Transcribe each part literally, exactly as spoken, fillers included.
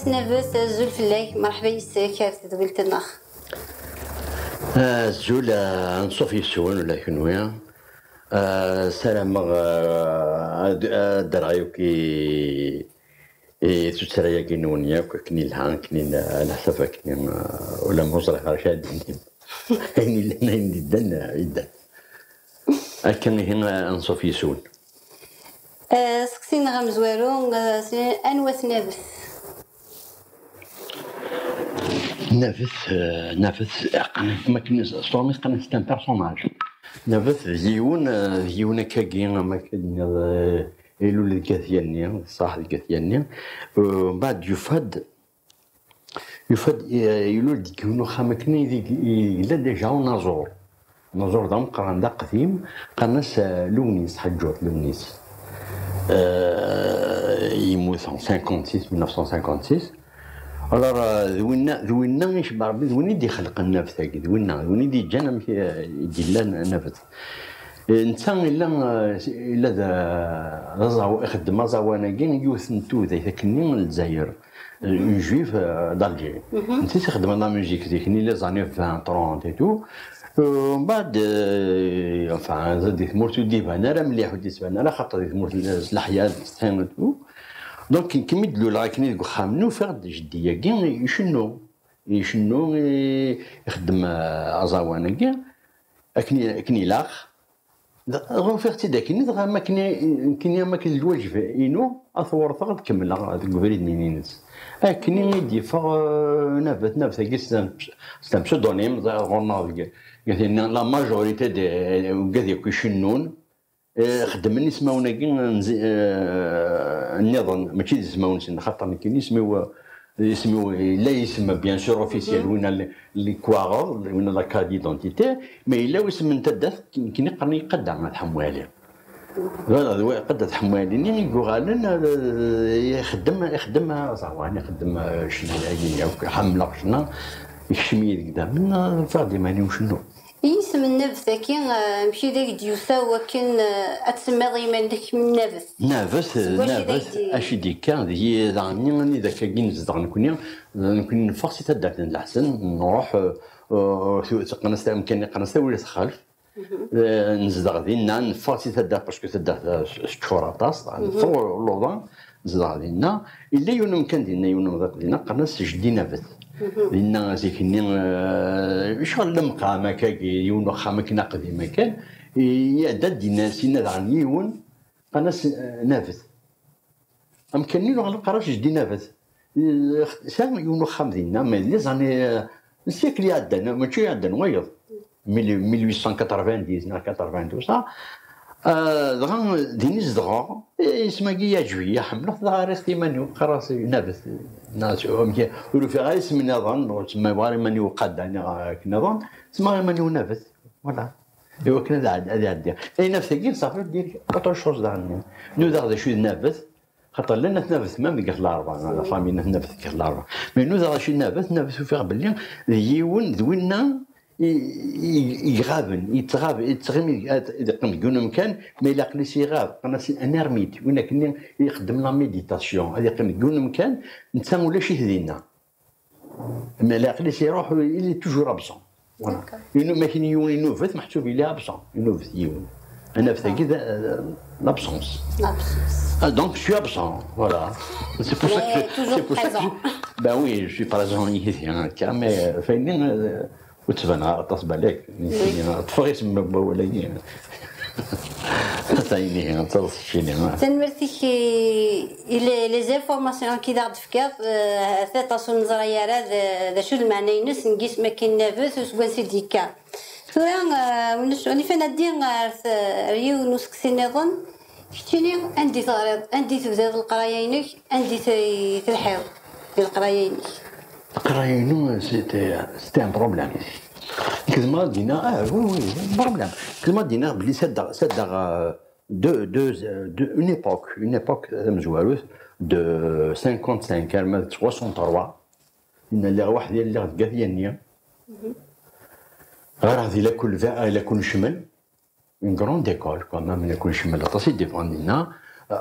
Nabet, azul fell-ak, merḥba yes-k ar tedwilt-nneɣ. Azul, eh, anṣuf yes-wen ula d kenwi. Eh, ssarameɣ, eh, ad ad ddreɣ yakk i i tuttra-agi-nwen yakk akken ilha, akken il- leḥsab akken, eh, ula ma ur ẓriɣ ara acu ad d-tinim. Ayen illan, ayen d-iddan, eh, iddan. Akka ihi, eh, anṣuf yes-wen. Eh, seqsi-nneɣ amezwaru, eh, s- anwa-t Nabet? Nabet, eh, Nabet, qqaren-as, ma akken s tṛumit qqaren-as c'est un personnage. Nabet d yiwen, eh, d yiwen akkagi, am akken tenniḍ, eh, ilul deg At Yanni, ṣaḥ, deg At Yanni. Eh, mbeɛd yufa-d, yufa-d, eh, ilul deg yiwen uxxam akken ideg ideg yella déjà unaẓur. Anaẓur d ameqqran, d aqdim, qqaren-as, eh, Lewnis, Ḥaǧǧur Lewnis. Eh, yemmut en cinquante-six, mille neuf cent cinquante-six. Alors, eh, d winna, d winna icebba Rebbi, d win i d-ixelqen Nabet-agi, d winna, d win i d-yeǧǧan amek, eh, i d-yella Nabet. Eh, netta yella, eh, yella d, d aẓaw-, ixeddem aẓawan-agi, yiwet n tudayt akkenni n Lezzayer. Un juif, euh, d'Alger. Netta i ixeddmen la musique zik-nni, les années vingt, trente et tout. Euh, mbeɛd, euh, enfin, di tmurt ur d-iban ara mliḥ, ur d-iban ara, xaṭer di tmurt s leḥya, s txi et tout. Donc, nekk mi d-luleɣ akken deg uxxam-nni, ufiɣ-d jeddi-agi icennu. Icennu, i- ixeddem, euh, aẓawan-agi, akken i- akken ilaq. Dɣa ufiɣ-tt-id akkenni, dɣa am akken i- nekkini am akken d lwajeb-inu ad t-wurteɣ ad kemmleɣ deg ubrid-nni-ines. Akkenni i d-yeffeɣ, euh, Nabet, Nabet-agi c'est un, c'est un pseudonyme, ɣur-neɣ deg, deg tinna, la majorité des, wigad yakk icennun, eh, xeddmen ismawen-agi n zi- eh, nniḍen, mačči d ismawen-nsen, xaṭer nekkini isem-iw, isem-iw yella yisem, bien sûr, officiel, win li, li kwaɣeḍ, win la carte d'identité, mais yella isem n taddart, nekkini qqaren-iyi Qadda At Ḥemmu Ali. Voilà, d wa- Qadda At Ḥemmu Ali-nni i yuɣalen, eh, ixeddem, ixeddem aẓawan, ixeddem, eh, ccna-agi yakk, ḥemmleɣ ccna, ikcem-iyi deg idammen, eh, ufiɣ-d iman-iw cennuɣ. Yisem n Nabet-agi, eh, amek i d ak-d-yusa wakken, eh, ad tsemmiḍ iman-ik Nabet? Nabet, Seg wacu i d Nabet, ak-d- acu i d-ikka, d yi-, daɣen-nni anida akka-agi nezdeɣ nekkni, nekkni neffeɣ si taddart n Leḥsen, nruḥ, eh, eh, tu- qqaren-as ta-, amkan-nni qqaren-as Tawilat Xalef. Eh, nezdeɣ dinna, neffeɣ si taddart, parce que taddart, eh, s- teččur aṭas, neffeɣ ur luḍa, nezdeɣ dinna. Yella yiwen umkan dinna, yiwen umḍiq dinna, qqaren-as Jeddi Nabet. Dinna zik-nni, eh, icɣel lemqam akkagi, yiwen uxxam akken aqdim akken, i- iɛedda-d dinna, sinna daɣen yiwen, qqaren-as, eh, Nabet. Amkan-nni neɣ lqaṛac Jeddi Nabet. Eh, sɛan yiwen uxxam dinna, mais les années, eh, siècle iɛeddan, mačči iɛeddan, wayeḍ. Mille, mille huit cent quatre-vingt-dix neɣ quatre-vingt-douze, ah. Eh, dɣa din i zedɣeɣ, eh, isem-agi yeɛǧeb-iyi, ḥemmleɣ-t, dɣa rriɣ-t iman-iw, qqareɣ-as Nabet. Neɣ s-, amek, ur ufiɣ ara isem nniḍen, ur semmayeɣ ara iman-iw Qadda neɣ akken nniḍen, semmaɣ iman-iw Nabet. Voilà. Iwakken ad ɛed-, ad iɛeddi. Ayen af tagi, ṣafi, dir autre chose daɣen. Nudaɣ d acu d Nabet, xaṭer llan At Nabet même deg At Larebɛa, la famille n At Nabet deg At Larebɛa. Mais nudaɣ d acu d Nabet, Nabet ufiɣ belli d yiwen, d winna i, i, i iɣaben, yettɣab, yettɣimi, ad yeqqim deg yiwen umkan, ma yella aql-is iɣab, qqaren-as un ermite, win akken i ixeddem la méditation, ad yeqqim deg yiwen umkan, netta ulac-it dinna. Mais aql-is iruḥ, il est toujours absent. Voilà. D'accord. Inu-, ma kini yiwen inubet, meḥsub il est absent. Inubet yiwen. Anaf tagi d, euh, l'absence. L'absence. Ah, donc, je suis absent. Voilà. C'est pour ça que Mais je- toujours c'est pour ça que présent. Je- Ben oui, je suis présent ici, hein, car, mais, euh, fayni, euh, ur ttbaneɣ ara aṭas balak. Ṭṭfeɣ isem n wawal-agi. Tayni, d taḍsa-nni. Tanemmirt-ik i, i les, les informations i d-aɣ-d-tefkiḍ, eh, aṭas ur neẓri ara d, d acu d lmeɛna-ines n yisem-agi Nabet, u seg wansi d-yekka. Tura, eh, ulac, Anif, ad nɛeddi ar t-, ar yiwen n useqsi nniḍen. Keččini, anda i teɣriḍ, anda i tebdiḍ leqraya-inek, anda i t-, i telḥiḍ di leqraya-inek? Leqraya-inu, c'était, c'était un problème. Nekk zemreɣ ad d-iniɣ, ah, oui, oui, un problème. Nekk zemreɣ ad d-iniɣ belli saddeɣ, saddeɣ, euh, deux, deux, euh, deux, une époque, une époque tamezwarut de cinquante-cinq arma d soixante-trois. Inna lliɣ weḥdi, lliɣ deg At Yanni. Ɣareɣ di lakul, di lakul Necmel. Une grande école, quand même, lakul Necmel, aṭas i d-yeffɣen dinna. Euh,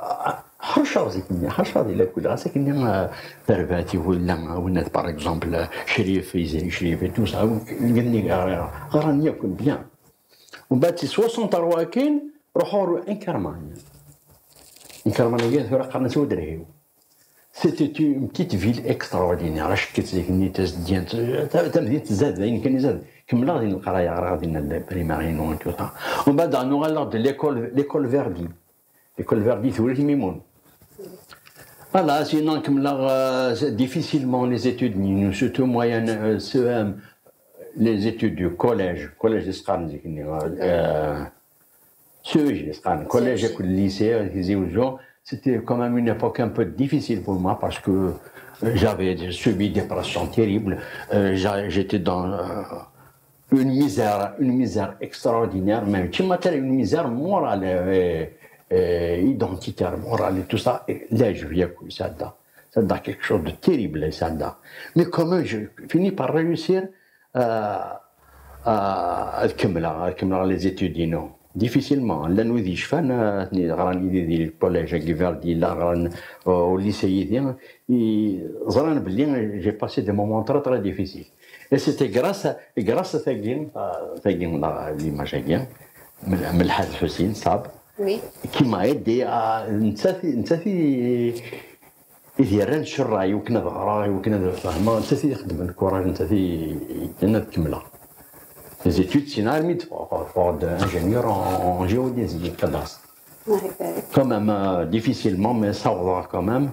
Ḥerceɣ zik-nni, ḥerceɣ di lakul, ɣas akken, euh, tarbat-iw, wala, wala, par exemple, euh, Crif, Izri Crif et tout ça, ɣran yakk bien. Umbeɛd si soixante-trois akin, ruḥeɣ ɣer Inkerman. Inkerman-agi tura qqaren-as Wedrhiw. C'était une petite ville extraordinaire. Acekk zik-nni d tazeddant, ta-, tamdint tzad, d ayen kan izad. Kemmleɣ din leqraya, ɣriɣ din primaire-inu et tout ça. Umbeɛd nuɣaleɣ-d l'école, l'école Verdi. L'école Verdi, Tewrirt Mimun. Voilà, sinon, kemmleɣ, euh, difficilement les études, surtout moyenne, euh, C E M, les études du collège, collège i s-qqaren zik-nni, euh, C E G, i s-qqaren, collège akked lycée, Tizi Uzzu. C'était quand même une époque un peu difficile pour moi parce que, euh, j'avais subi des pressions terribles. Euh, j'a-, j'étais dans, euh, une misère, une misère extraordinaire, mais tu m'as une misère morale, euh, euh, identitaire, morale et tout ça. Et là, je viens, ça, ça, ça, quelque chose de terrible, ça. Mais quand même, je finis par réussir, euh, à, à kemmleɣ, à kemmleɣ les études, non. Difficilement. Llan wid yecfan, euh, ɣran yid-i di collège-agi Verdi, la ɣran, euh, au lycée yid-i, i-, ẓran belli j'ai passé des moments très, très difficiles. Et c'était grâce à, grâce à tagi, à tagi, la, l'image-agi, Mel-, Melḥad Ḥusin Sab, oui, qui m'a aidé à, nettat i, nettat i, i d-yerran s ṛṛay, i wakken ad ɣreɣ, i wakken ad fehmeɣ, nettat i ixedmen courage, nettat i, i, i ad kemmleɣ. Les études, sinon, armi d-ffɣeɣ, ffɣeɣ-d ingénieur en, en géodésie, cadastre. Quand même, euh, difficilement, mais ça va quand même.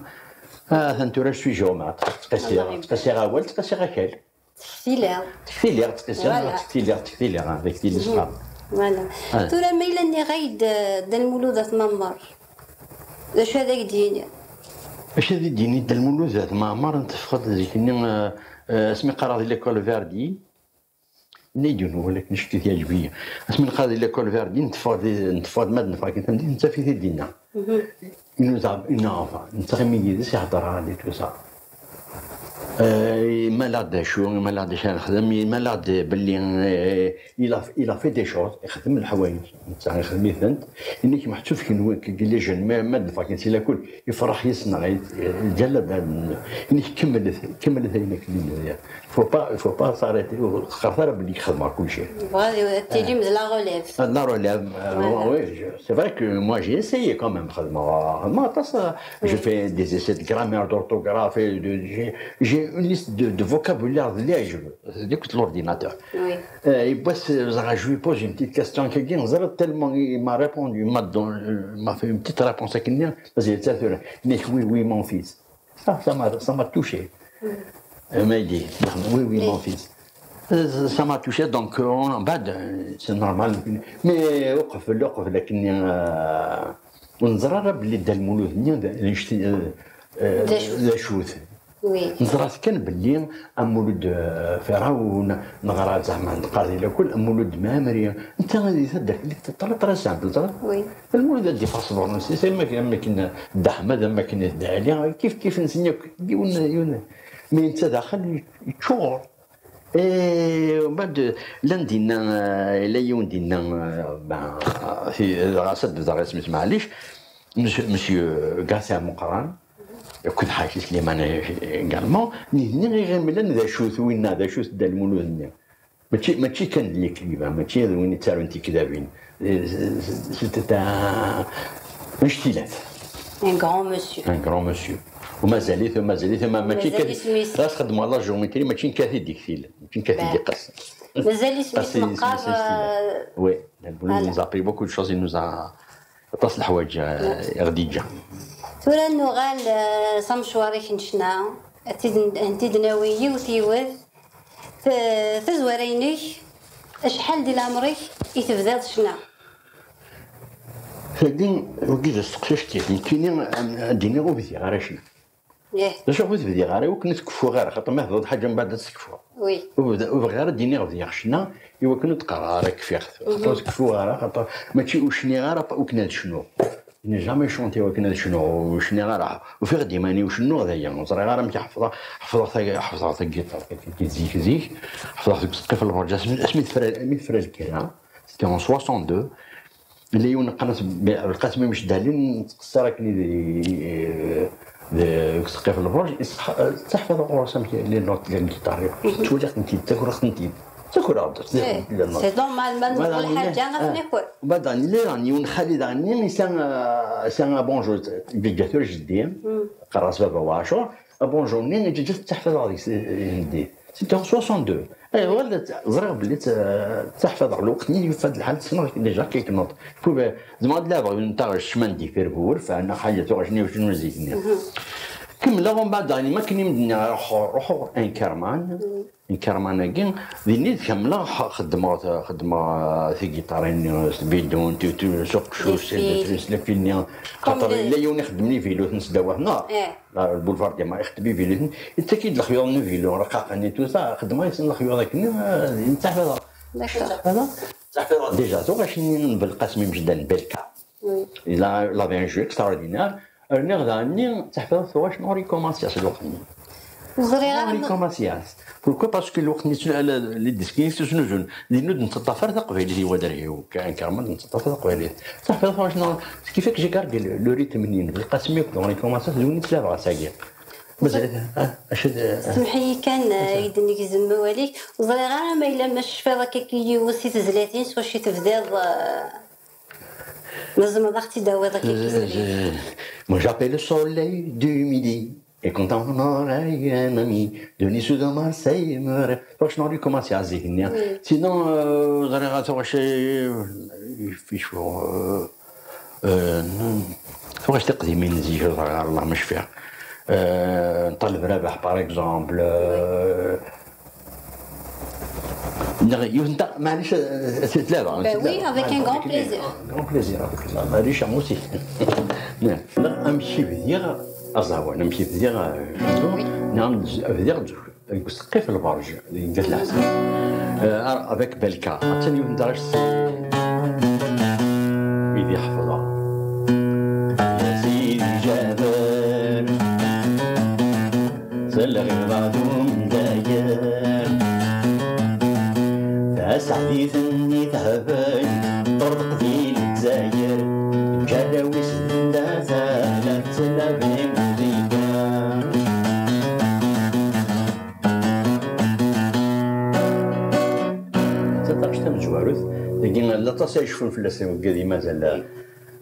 Ah, atan tura, je suis géomètre. Ttqisiɣ, ttqisiɣ awal, ttqisiɣ akal. Tektiliḍ. Tektiliɣ, ttqisiɣ, voilà, tektiliɣ, tektiliɣ, ah, d aktili s qqaren. Voilà. Ah. Tura, ma yella nniɣ-ak-d, eh, Dda Lmulud At Mɛemmer, d acu ad ak-d-yini? Acu ad d-yini Dda Lmulud At Mɛemmer, n teffeɣ-d zik-nni, eh, eh, asmi qqareɣ di l'école Verdi, nna-yi-d yiwen wawal akken acku yeɛǧeb-iyi. Asmi neqqar di l'école Verdi, nteffeɣ di, nteffeɣ-d, ma d-neffeɣ akken tamdint, nettaf-it-id dinna. Mhm. Une, une enfant, nettɣimi yid-s, ihedder-aɣ-d et tout ça. Euh, imala-ɣ-d acu, imala-ɣ-d acu ara nexdem, imala-ɣ-d belli, euh, il a, il a fait des choses, ixdem leḥwayeǧ, netta ixdem-itent. Ini-k meḥsub kenwi, les jeunes, ma, ma d-neffeɣ akken si lakul, ifreḥ yis-neɣ, ǧǧa-d, ini-k kemmlet, kemmlet ayen akken i nebda. Faut pas, faut pas s'arrêter, ur teqqaret ara belli xedmeɣ kulci. Tebɣa ad tilim d la relève. Ah, la relève, euh, oui, je, c'est vrai que moi j'ai essayé quand même, xedmeɣ, xedmeɣ aṭas, euh, je fais des essais de grammaire, d'orthographe, et de, j'ai, j'ai une liste de, de vocabulaire de l'âge, de l'ordinateur. Oui. Euh, et puis, euh, je lui pose une petite question, quelqu'un, tellement il m'a répondu, il m'a don-, euh, m'a fait une petite réponse, mais oui, oui, mon fils. Ça, ça m'a, ça m'a touché. Euh, m'a dit, oui, oui, mon fils. Euh, ça m'a touché, donc, euh, on en bat, euh, c'est normal. Mais, euh, وقف، وقف، لكن, euh, ur neẓri ara belli Dda Lmulud-nni d, d, d acu-t. Oui. Neẓra-t kan belli Amulud, euh, Ferɛun, neɣra zeɛma neqqar di lakul, Amulud Mɛemmri, netta di taddart-nni, très, très simple, teẓriḍ? Oui. Lmulud ad d-iffeɣ s tebernust-is, am, am akken Dda Ḥmed, am akken Dda Ɛli, kif kif nsen yakk, yiwen, yiwen. Mi netta daxel yeččur. Et umbeɛd, llan dinna, euh, yella yiwen dinna, euh, ben, ti-, ɣas ad d-bdeɣ isem-is, maɛlic, monsieur, monsieur Gatha Meqqran, akked Ḥaji Sliman également, nitni iɣimlen d acu-t winna, d acu-t Dda Lmulud-nni. Mačči, mačči kan d l'écrivain, mačči d win yettarun tikdabin. C'était un, un ictilat. Un grand monsieur. Un grand monsieur. U mazal-it, u mazal-it, ma, mačči kan, ɣas xedmeɣ la géométrie, mačči nekkat-id iktil, mačči nekkat-id iqas. Mazal isem-is meqqar, euh, oui, Dda Lmulud nous a appris beaucoup de choses, il nous a aṭas n leḥwayeǧ, euh, i ɣ-d-yeǧǧa. Tura nuɣal, euh, s amecwar-ik n ccna, ad t-id-, ad t-id-nawi yiwet yiwet. T-, tazwara-inek, acḥal di leɛmer-ik i tebdiḍ ccna? Tagi, wagi d asteqsi acek-it. Nekkini, am, ad d-iniɣ ur bdiɣ ara ccna. Ih. D acu ur bdiɣ ara, i wakken ur tkeffuɣ ara, xaṭer ma tebdiḍ ḥaǧa mbeɛd ad tekfuḍ. Oui. Ur bd-, ur bɣiɣ ara ad d-iniɣ bdiɣ ccna, i wakken ur d-qqareɣ ara kfiɣ-t. Xaṭer ur tkeffuɣ ara, xaṭer mačči ur cniɣ ara, i wakken ad cnuɣ. Je n'ai jamais chanté i wakken ad cnuɣ, ur cniɣ ara. Ufiɣ-d iman-iw cennuɣ d aya, ur ẓriɣ ara amek ḥefḍeɣ, ḥefḍeɣ tagi-, ḥefḍeɣ tagiṭart, tagi zik, zik. Ḥefḍeɣ deg useqqif n lberǧ, asmi, asmi tefra, asmi tefra lkira, c'était en soixante-deux. Yella yiwen qqaren-as Belqasem Imecdali, nettqeṣṣir akken i d-, d-, deg useqqif n lberǧ, iseḥ-, ttaḥfiḍeɣ ɣur-s amek les notes n lgiṭar. Ttwaliɣ-tent-id, ttakiɣ-tent-id. Ttakiɣ-tent-id. C'est normal, ma nḍul ḥaǧa ad t-nḥudd. Badan, yella daɣen yiwen xali daɣen, yesɛa, yesɛa abonjour, yegga tura jeddi, qqareɣ-as baba Waɛcur, abonjour-nni, yeǧǧa-t ttaḥfiḍeɣ deg-s, eh, jeddi. C'était en soixante-deux. Aywa, ẓriɣ belli tt-, ttaḥfiḍeɣ lweqt-nni, yufa-d lḥal, ssneɣ déjà quelques notes. Je pouvais, zemreɣ ad labeɣ une tâche chemin de fer bu urfan, neɣ ḥaǧa tuɣac-nni, ur zik-nni. Kemmleɣ, umbeɛd, daɣen, ma akken i m-d-nniɣ, ruḥeɣ, ruḥeɣ ɣer Inkerman. Inkerman-agi, din i d-kemmleɣ, xeddmeɣ, xeddmeɣ, eh, tigiṭarin-nni, s bidon, tu-, tu-, s uqeccuc, s lfil-nni. Xaṭer yella yiwen ixeddmen iviluten sdaw-at, neɣ? Boulevard des Martyrs, ixeddem iviluten, yettak-iyi-d lexyuḍ n uvilu, rqaqen et tout ça, xeddmeɣ-asen lexyuḍ akken, eh, d netta ḥfiḍeɣ. Ḥfiḍeɣ. Déjà, tuɣac-nni n Belqasem Imecdali, Belka. Il a, il avait un jeu extraordinaire. Rniɣ daɣen-nni, ttaḥfiḍeɣ tuɣac n Henri Comassias lweqt-nni. Ur ẓriɣ ara. Henri Comassias. Pourquoi? Parce que lweqt-nni, les disques-nni ttnuzun. Din ur d-nettaṭṭaf ara taqbaylit i wadarhiw, Inkerman ur d-nettaṭṭaf ara taqbaylit. Ttaḥfiḍeɣ tuɣac n, ce qui fait que j'ai gardé le, le rythme-nni n Belqasem akked Henri Comassias, d win i ttlabeɣ ass-agi. Mazal, ah, acu d, ah. Semmeḥ-iyi kan, eh, i d-negzem awal-ik. Ur ẓriɣ ara ma yella ma tecfiḍ akka yiwet si tezlatin s wacu i tebdiḍ, eh, tzemreḍ ad ɣ-tt-id-tawiḍ akka. Moi, j'appelle le soleil du midi. Et quand on aurait un ami de Nice ou de Marseille, me ré-, franchement, lui, comment c'est à Zihni. Sinon, euh, ẓriɣ tuɣac, euh, tuɣac tiqdimin n zik, ẓriɣ, Allah ma cfiɣ. Euh, Ṭaleb Rabeḥ, par exemple, euh, Neɣ yiwet n ta-, maɛlic, eh, eh, tlaba. Ben oui, avec un grand plaisir. Grand plaisir, avec ça. Maɛlic, moi aussi. Neɣ amek i bdiɣ aẓawan, amek i bdiɣ, eh, neɣ bdiɣ deg useqqif n lberǧ, deg At Leḥsan. Eh, avec Belka. Attan yiwet n taɣect i d-iḥefḍeɣ. Ya Sidi Jaber. S lɣiḍa d umdayer. Taseɛdit-nni tehbel, ṭṭerḍeq di Lezzayer. Ǧǧarraw-is d nnazal, ad tlab imdika. D taṭact tamezwarut, dagi, llan aṭas ay iceffun fell-as, wigad i mazal.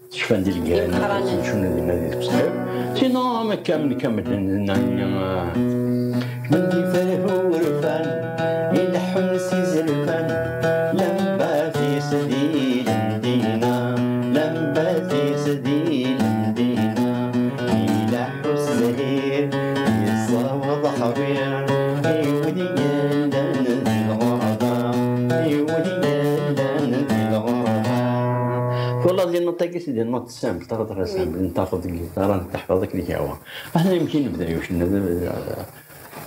Cfan di lgirra, ttcunun dinna di tmesxirt. Sinon, am akka, am nekk, am medden, dinna, dinna, ah. Cban di ferhu urfan, ileḥḥun s izerfan, lembat-is di lmedina, lembat-is di lmedina. Ileḥḥu s zzhir, yessaweḍ axbir, i wid yellan di lɣerba, i wid yellan di lɣerba. Twalaḍ les notes-agi, c'est des notes simples, très, très simples. Nṭafeḍ deg lgiṭara, nteḥfeḍ akken i k-yehwa. Ahat amek i nebda, yuc, n-,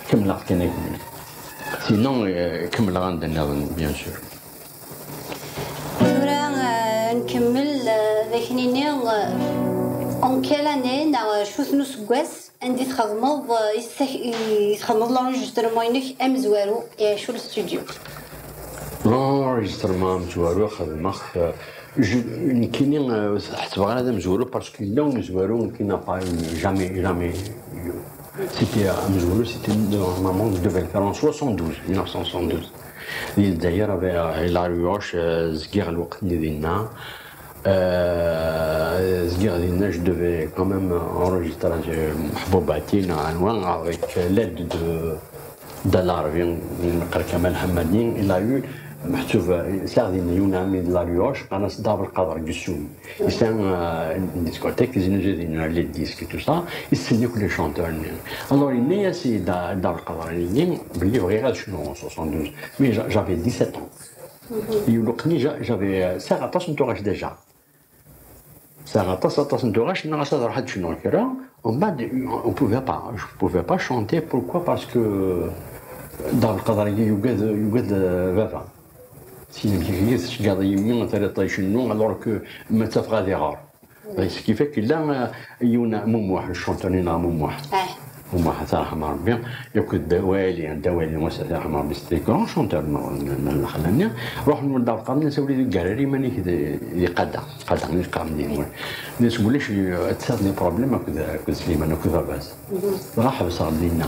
kemmleɣ kan akken. Sinon, eh, kemmleɣ anda nniḍen, bien sûr. Tura, eh, nkemmel, eh, d ak-nini, eh, en quelle année, neɣ acu-t n useggas, anda i txedmeḍ, eh, i sak-, i txedmeḍ l'enregistrement-inek amezwaru, i acu le studio? L'enregistrement amezwaru xedmeɣ-t, eh, je-, nekkini, eh, ḥesbeɣ ara d amezwaru parce que yella umezwaru nekkini n'a pas eu, jamais, jamais eu. C'était, euh, amezwaru, c'était normalement, je devais le faire en soixante-douze, mille neuf cent soixante-douze. Di Lezzayer, avec, euh, La Ruche, euh, zgiɣ lweqt-nni dinna. Euh, zgiɣ dinna, je devais quand même enregistrer, euh, Meḥbubati, neɣ anwa, avec, euh, l'aide de Dda Lɛerbi, neqqar Kamal Ḥemmadi, il a eu, meḥsub, euh, sɛiɣ dinna yiwen ɛemmi de La Ruche, qqaren-as Dda Abelqader Gessum. Yesɛa, euh, une discothèque, yeznuzu dinna les disques et tout ça, yessen akk les chanteurs-nni. Alors, yenna-yas i Dda, Dda Abelqader-nni belli bɣiɣ ad cnuɣ en soixante-douze, mais j'a-, j'avais dix-sept ans. Yiwen lweqt-nni, j'a-, j'avais, euh, sɛiɣ aṭas n tuɣac déjà. Sɛiɣ aṭas, aṭas n tuɣac, nniɣ-as ad ruḥeɣ ad cnuɣ kra. Umbeɛd, on pouvait pas, je pouvais pas chanter. Pourquoi? Parce que Dda Abelqader-agi yugad, yugad, euh, baba. Syin, amek i tceggeḍ yemmi, terriḍ-t icennu, alors que ma ttafeɣ ad iɣer. Ce qui fait que yella, euh, yiwen Mumuḥ, le chanteur-nni neɣ Mumuḥ. Muḥ, ata raḥma Rebbi, yakk Dda Wali, Dda Wali, Musa, ata raḥma Rebbi, c'était grand chanteur n, n, n lexla-nni. Ruḥen ɣer Dda Lqern, sawli di Garari, iman-ik di, di Qada, Qada, di Lqern, di Nwen. Nnes ulac, tesɛiḍ des problèmes akked, akked Sliman, akked baba-s. Dɣa ḥebseɣ dinna.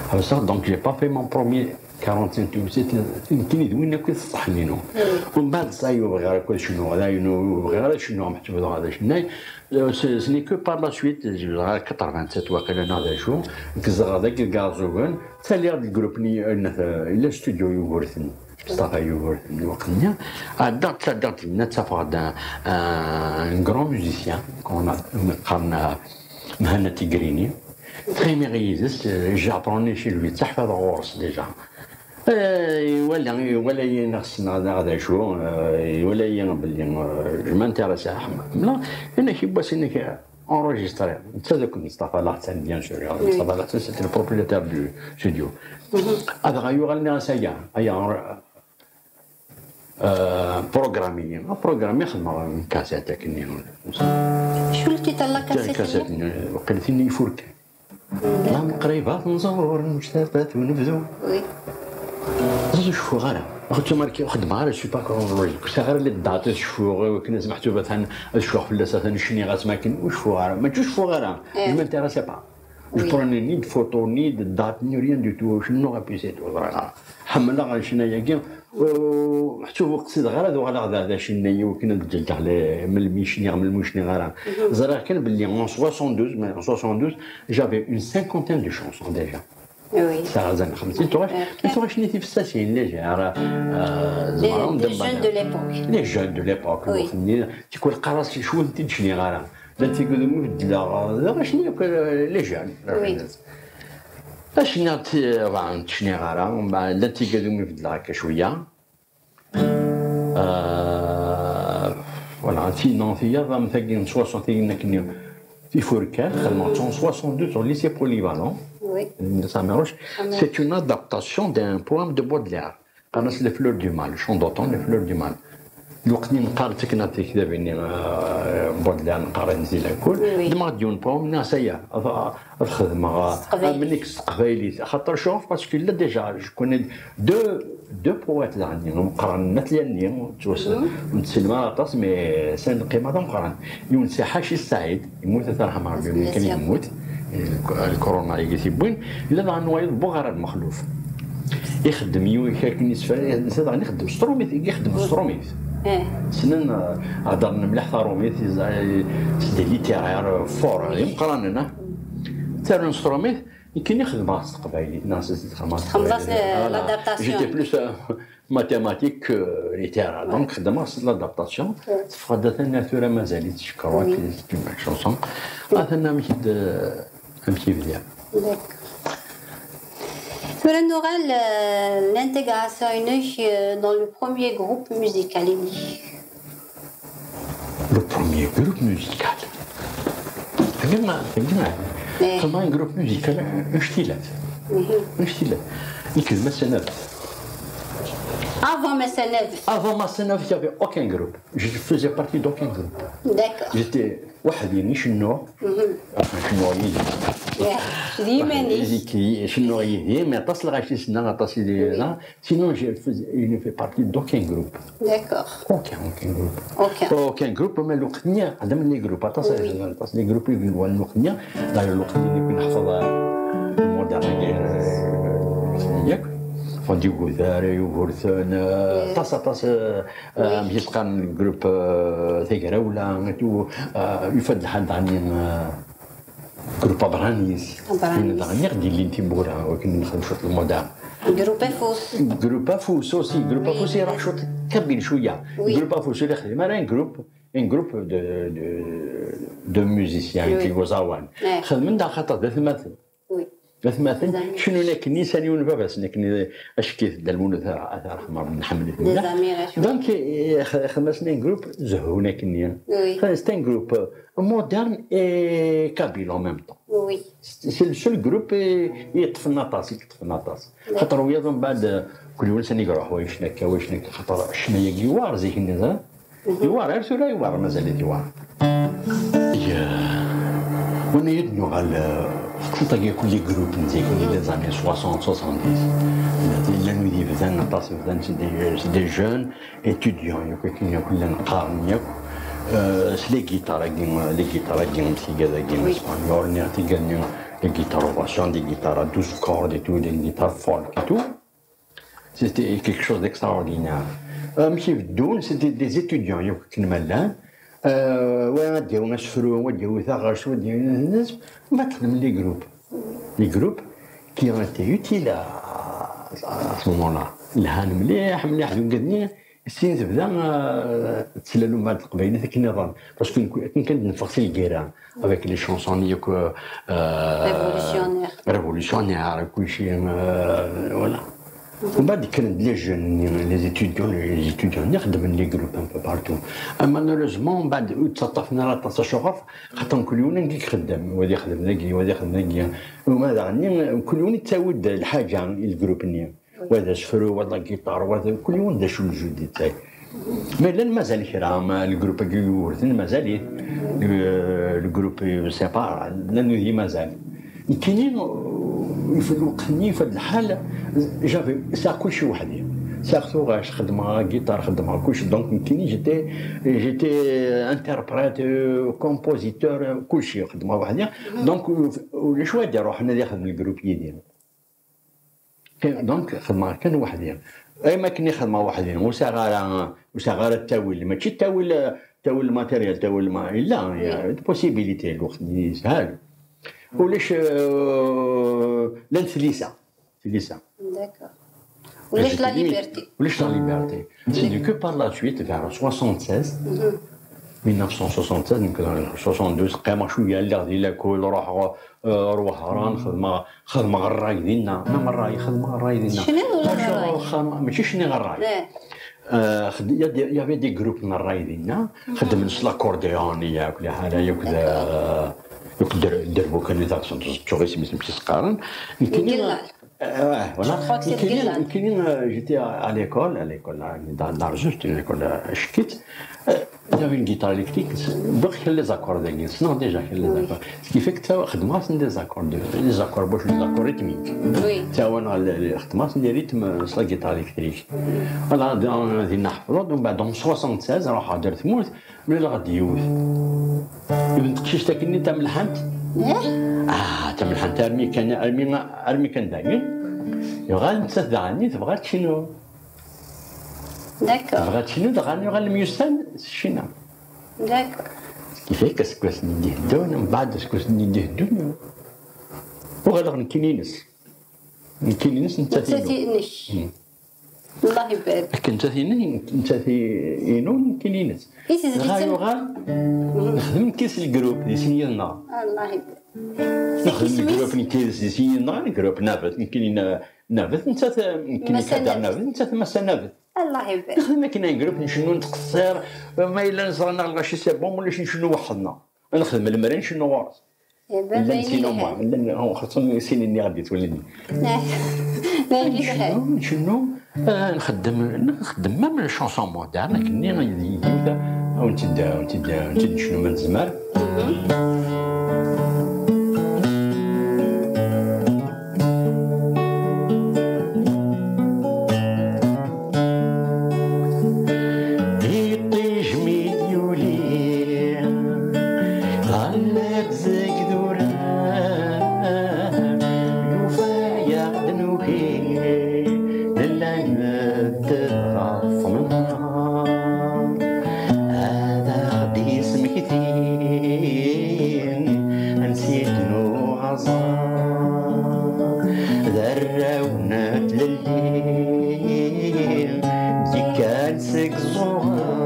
Ḥebseɣ, donc j'ai pas fait mon premier quarante-cinq tours, c'est nekkini d win akk i teṣṣeḥnin. Umbeɛd, ça y est, ur bɣiɣ ara akk ad cennuɣ, d ayen ur bɣiɣ ara ad cennuɣ, meḥsub dɣa d acennay. Euh, ce, ce n'est que par la suite, je dirais quatre-vingt-sept waqila neɣ d acu, nekk zedɣeɣ dagi deg Iɛeẓẓugen, ttaliɣ deg groupe-nni, euh, yella studio Yugurten, Mustafa Yugurten, lweqt-nni, ɛeddaɣ, ttaddaɣ dinna, ttafeɣ-d, euh, un grand musicien, qu'on a, qqaren, euh, Mhenna Tigrini, ttɣimiɣ yid-s, euh, Jean Proni chez lui, ttaḥfaḍeɣ ɣur-s déjà. Eh, iwala, iwala-yi neɣ ssneɣ neɣ d acu, eh, iwala-yi belli, eh, je m'intéresse à Ḥemla. Yenna-k yiwwas, yenna-k, eh, enregistré. Netta d akk Mustafa Laḥsan, bien sûr, Mustafa Laḥsan, c'était le propriétaire du studio. Adɣa yuɣal nniɣ-as, aya, aya, eh, programmi-yi. Programmi xedmeɣ une cassette akken-nni. Acu le titre n la cassette-nni? Cassette-nni, waqil tin n yifurkan. La meqribat nẓur, nectabat unebdu. Oui. Ẓer ur ceffuɣ ara. Axeṭṭu marki ur xeddmeɣ ara, je suis pas chronologique. Ur sɛiɣ ara les dates ad cfuɣ, i wakken ad meḥsub atan ad cfuɣ fell-as, atan cniɣ-as makken ur cfuɣ ara. Mačči ur cfuɣ ara. Je m'intéresse pas. Je prenais ni de photos, ni de dates, ni rien du tout. Cennuɣ et puis c'est tout. Ẓriɣ ara. Ḥemmleɣ ccna-agi. Ur, ḥṣu ur qsideɣ ara ad uɣaleɣ d, d acennay i wakken ad ǧǧeɣ le, melmi cniɣ, melmi ur cniɣ ara. Ẓriɣ kan belli en soixante-douze, mais en soixante-douze, j'avais une cinquantaine de chansons déjà. Oui. Ça, ça, ça, c'est toi, mais toi, je n'étais pas si léger, euh, les, les jeunes de l'époque. Les jeunes de l'époque, oui. Tu connais, quand je suis, je suis, je suis, je suis, je suis, je suis, je suis, les jeunes. Oui. Acniɣ, ur ttecniɣ ara, llan tigad umi beddleɣ akka cwiya. Euh, voilà, sinon, tiyaḍ am tagi n soixante, akken tifurkan, xedmeɣ-tt en soixante-deux au lycée polyvalent. Oui. C'est une adaptation d'un poème de Baudelaire. Qqaren-as Les Fleurs du Mal, Chant d'automne, Les Fleurs du Mal. Lweqt-nni neqqar, ttaken-aɣ tiktabin-nni, euh, Baudelaire, neqqar Anzi Lakul. Oui, oui. Xedmeɣ-d yiwen poème, nniɣ-as aya, ad, ad xedmeɣ, euh, s teqbaylit. Am nekk s teqbaylit. Axaṭer cɣef, parce que là déjà, je connais deux, deux poètes daɣen, meqqren, n At Yanni, ur tt-, ur tt-, ur tt-tessinem ara aṭas, mais sɛan lqima tameqqrant. Yiwen si Ḥaci Saɛid, yemmut, ad t-yerḥem Rebbi, akken yemmut, lkuruna-agi i t-yewwin, yella daɣen wayeḍ Buɣrad Mexluf. Ixeddem yiwet akken isefra, netta daɣen ixeddem s trumit, ixeddem s trumit. Ssnen, eh, heddren mliḥ tarumit, c'est des littéraires forts, d imeqqranen, ah. Ttarun s trumit, nekkini xedmeɣ s teqbaylit, neɣ s, xedmeɣ s teqbaylit. Voilà. J'étais plus, euh, mathématiques que littéraire. Donc, xedmeɣ s l'adaptation. Teffeɣ-d atan ar tura mazal-itt, je crois, c'est une belle chanson. Atan amek i d-, amek i bdiɣ. D'accord. Tura nuɣal, euh, l'intégration-inek, euh, dans le premier groupe musical, inek. Le premier groupe musical. Tagi, tagi, eh, xedmeɣ un groupe musical, un estilat. Un estilat. Nekk d Masanaf. Avant Masanaf. Avant Masanaf, il n'y avait aucun groupe. Je faisais partie d'aucun groupe. D'accord. J'étais weḥd-i, i cennuɣ. Enfin, cennuɣ yid-i. Weḥd-i, cennuɣ yid-i, mais aṭas lɣaci ssneɣ, aṭas i d-, sinon, je faisais, je ne fais partie d'aucun groupe. D'accord. Aucun, aucun groupe. Aucun. Aucun groupe, mais lweqt-nni, xedmen les groupes, aṭas, aṭas les groupes i yellan lweqt-nni, d'ailleurs lweqt-nni nekk neḥfeḍ, euh, modern, euh, yakk. Enfin, Diguder, Yugurten, euh, aṭas, aṭas, euh, euh, amek i s-qqaren, le groupe, euh, Tagrawla, et tout, euh, yufa-d lḥal daɣen, euh, Groupe Abranis. Abranis. Win daɣen i ɣ-d-yellin tiwwura, wakken nexdem cwiṭ lmuda. Groupe Afus. Groupe Afus aussi, groupe Afus iruḥ cwiṭ kabyle cwiya. Oui. Groupe Afus ur yexdim ara un groupe, un groupe de, de, de musiciens, oui, n uẓawan. Xedmen daɣ xaṭer d atmaten. Oui. D atmaten, cennun akken, sɛan yiwen baba-sen akken, acki-t Dda Lmulud, ad t-yerḥem Rebbi, nḥemmel-it mliḥ. Donc, eh, xedmen-asen un groupe, zehhun akken. Oui. C'est un groupe, euh, moderne et kabyle en même temps. Oui. C'est le seul groupe i, i yeṭṭfen aṭas, i yeṭṭfen aṭas. Xaṭer wiyaḍ mbeɛd, euh, kul yiwen sani iruḥ, wa yecna akka, wa yecna akka, xaṭer ccna-agi yewɛer zik-nni, ẓriɣ. Yewɛer, ar tura yewɛer, mazal-it yewɛer. Win i d-nuɣal, euh, Tagi akk les groupes n zik, les années soixante, soixante-dix. Llan wid yebdan aṭas, bdan c'est des, c'est des jeunes étudiants, yakk akken yakk llan qqaren yakk. Euh, s les guitares-agi, les guitares-agi, am tigad-agi n Spanyol, niɣ tigad-nni, les guitares ovation, des guitares à douze cordes et tout, des guitares folk et tout. C'était quelque chose d'extraordinaire. Amek i beddun, c'était des étudiants, yakk akken ma llan. Euh, wa ad d-yawi asefru, wa ad d-yawi taɣect, wa ad d-yawi, ma texdem les groupes. Les groupes qui ont été utiles à, à ce moment-là. Lhan mliḥ, mliḥ deg wigad-nni, sin tebda, euh, tettlalu mbeɛd teqbaylit akken nniḍen. Parce que akken kan d-neffeɣ si lgirra, avec les chansons yakk, euh, Révolutionnaires. Révolutionnaires, kulci, euh, voilà. Mbeɛd kkren-d les jeunes, les étudiants, les étudiants-nni xeddmen les groupes un peu partout. Ah, malheureusement, mbeɛd ur ttaṭṭafen ara aṭas acuɣef, xaṭer mkul yiwen anga ixeddem, wa ad ixdem dagi, wa ad ixdem dagi. Uma daɣen, mkul yiwen yettawi-d lḥaǧa i le groupe-nni. Wa d asefru, wa d la guitare, wa d, mkul yiwen d acu n jeu yettawi. Mais llan mazal kra, ma le groupe-agi yewrten mazal-it. Le, le groupe séparé, llan wid mazal. Nekkini, euh, fi lweqt-nni, yufad lḥal, j'avais, sɛiɣ kulci weḥdi. Sɛiɣ tuɣac, xedmeɣ guitare, xedmeɣ kulci. Donc, nekkini, j'étais, j'étais interprète, euh, compositeur, euh, kulci, xedmeɣ weḥdi. Donc, euh, ulac wa d-iruḥen ad ixdem le groupe yid-i. Donc, xedmeɣ kan weḥdi. Ayma akken i xedmeɣ weḥdi, ur sɛiɣ ara, ur sɛiɣ ara ttawil. Mačči ttawil, ttawil matériel, ttawil ma, yella, il y a des possibilités, lweqt-nni yeshel. Ulac, euh, llant tlisa. Tlisa. D'accord. Ulac la liberté. Ulac la liberté. C'est que par la suite, vers soixante-seize, mille neuf cent soixante-seize, nekk soixante-douze, qqimeɣ cwiya, lliɣ di lakul, ruḥeɣ, euh, ar Wehran, xedmeɣ, xedmeɣ ṛṛay dinna. Même ṛṛay, xedmeɣ ṛṛay dinna. Tecniḍ ula d ṛṛay? Xedmeɣ, mačči cniɣ ṛṛay. Eh. Euh, xed-, y a des, y avait des groupes n ṛṛay dinna, xeddmen s l'accordéon, yakk liḥala, yakk d, yakk der-, derbuka-nni taɣ-, ttuɣ isem-is amek i s-qqaren. Nekkini, Deg Lal. Euh, ouais, voilà. Je crois que c'est Nekkini, Deg Lal. Nekkini, euh, j'étais à, à l'école, à l'école, là, dans, dans le, c'était une école, euh, ch'kite. Euh, j'avais une guitare électrique, donc il y a les accords, ssneɣ déjà il y a les accords. Ce qui fait que xedmeɣ-asen des accords, de, des accords, boc, des accords rythmiques. Oui. Ttawaleɣ, xedmeɣ-asen des rythmes, euh, s la guitare électrique. Voilà, dinna ḥefḍeɣ, donc, bah, dans soixante-seize, ruḥeɣ-d ar tmurt, mlaleɣ-d yiwet. Yiwet n teqcict akkenni tamelḥant. Ah, tamelḥant armi kan, armi, armi kan dayen. Yuɣal nettat daɣenni tebɣa ad tecnu. D'accord. Tebɣa ad tecnu, daɣen yuɣal myussan s ccna. D'accord. Ce qui fait que aseggas-nni d-iheddun, mbeɛd aseggas-nni d-iheddun, uɣaleɣ nekkini-ines. Nekkini-ines, nettat Nettat inu. Inek. Allah ibarik. Akken nettat inu, nettat inu, nekkini-ines. I tezlit Dɣa am- yuɣal, nexdem nekki s lgrup di sin yid-neɣ. Allah ibarik. Nexdem Isem-is? Lgrup nekki s sin yidɣa, lgrup Nabet, nekkini n-, Nabet, nettat, nekkini Massa Kader Nabet. Nabet, nettat Massa Nabet. Allah ibarik. Nexdem akken un group, ncunnu, nettqeṣṣir, ma yella neẓra neɣ lɣaci c'est bon, ulac ncunnu weḥd-neɣ. Nexdem lemmer ncunnu ɣur-s. Eh ben, Llan d ayen sin yelhan. Umar, llan, oh, xaṭer sin-nni ɣer d-yettwalin. D ayen yelhan. Ncunnu, ncunnu, ah, nxeddem, nxeddem même les chansons modernes, akken-nni, yiwet, ad wen-tt-id, ad wen-tt-id, ad wen-tt-id-necnu ma nezmer. Iṭij mi d-yuli, ɣallet seg durar, yufa-yaɣ-d nuki, nella nbedd ɣef tmenɣa. Ad aɣ-d-ismektin ansi d-nuɣ aẓar, d arraw n tlelli d-ikkan seg ẓẓuɣer.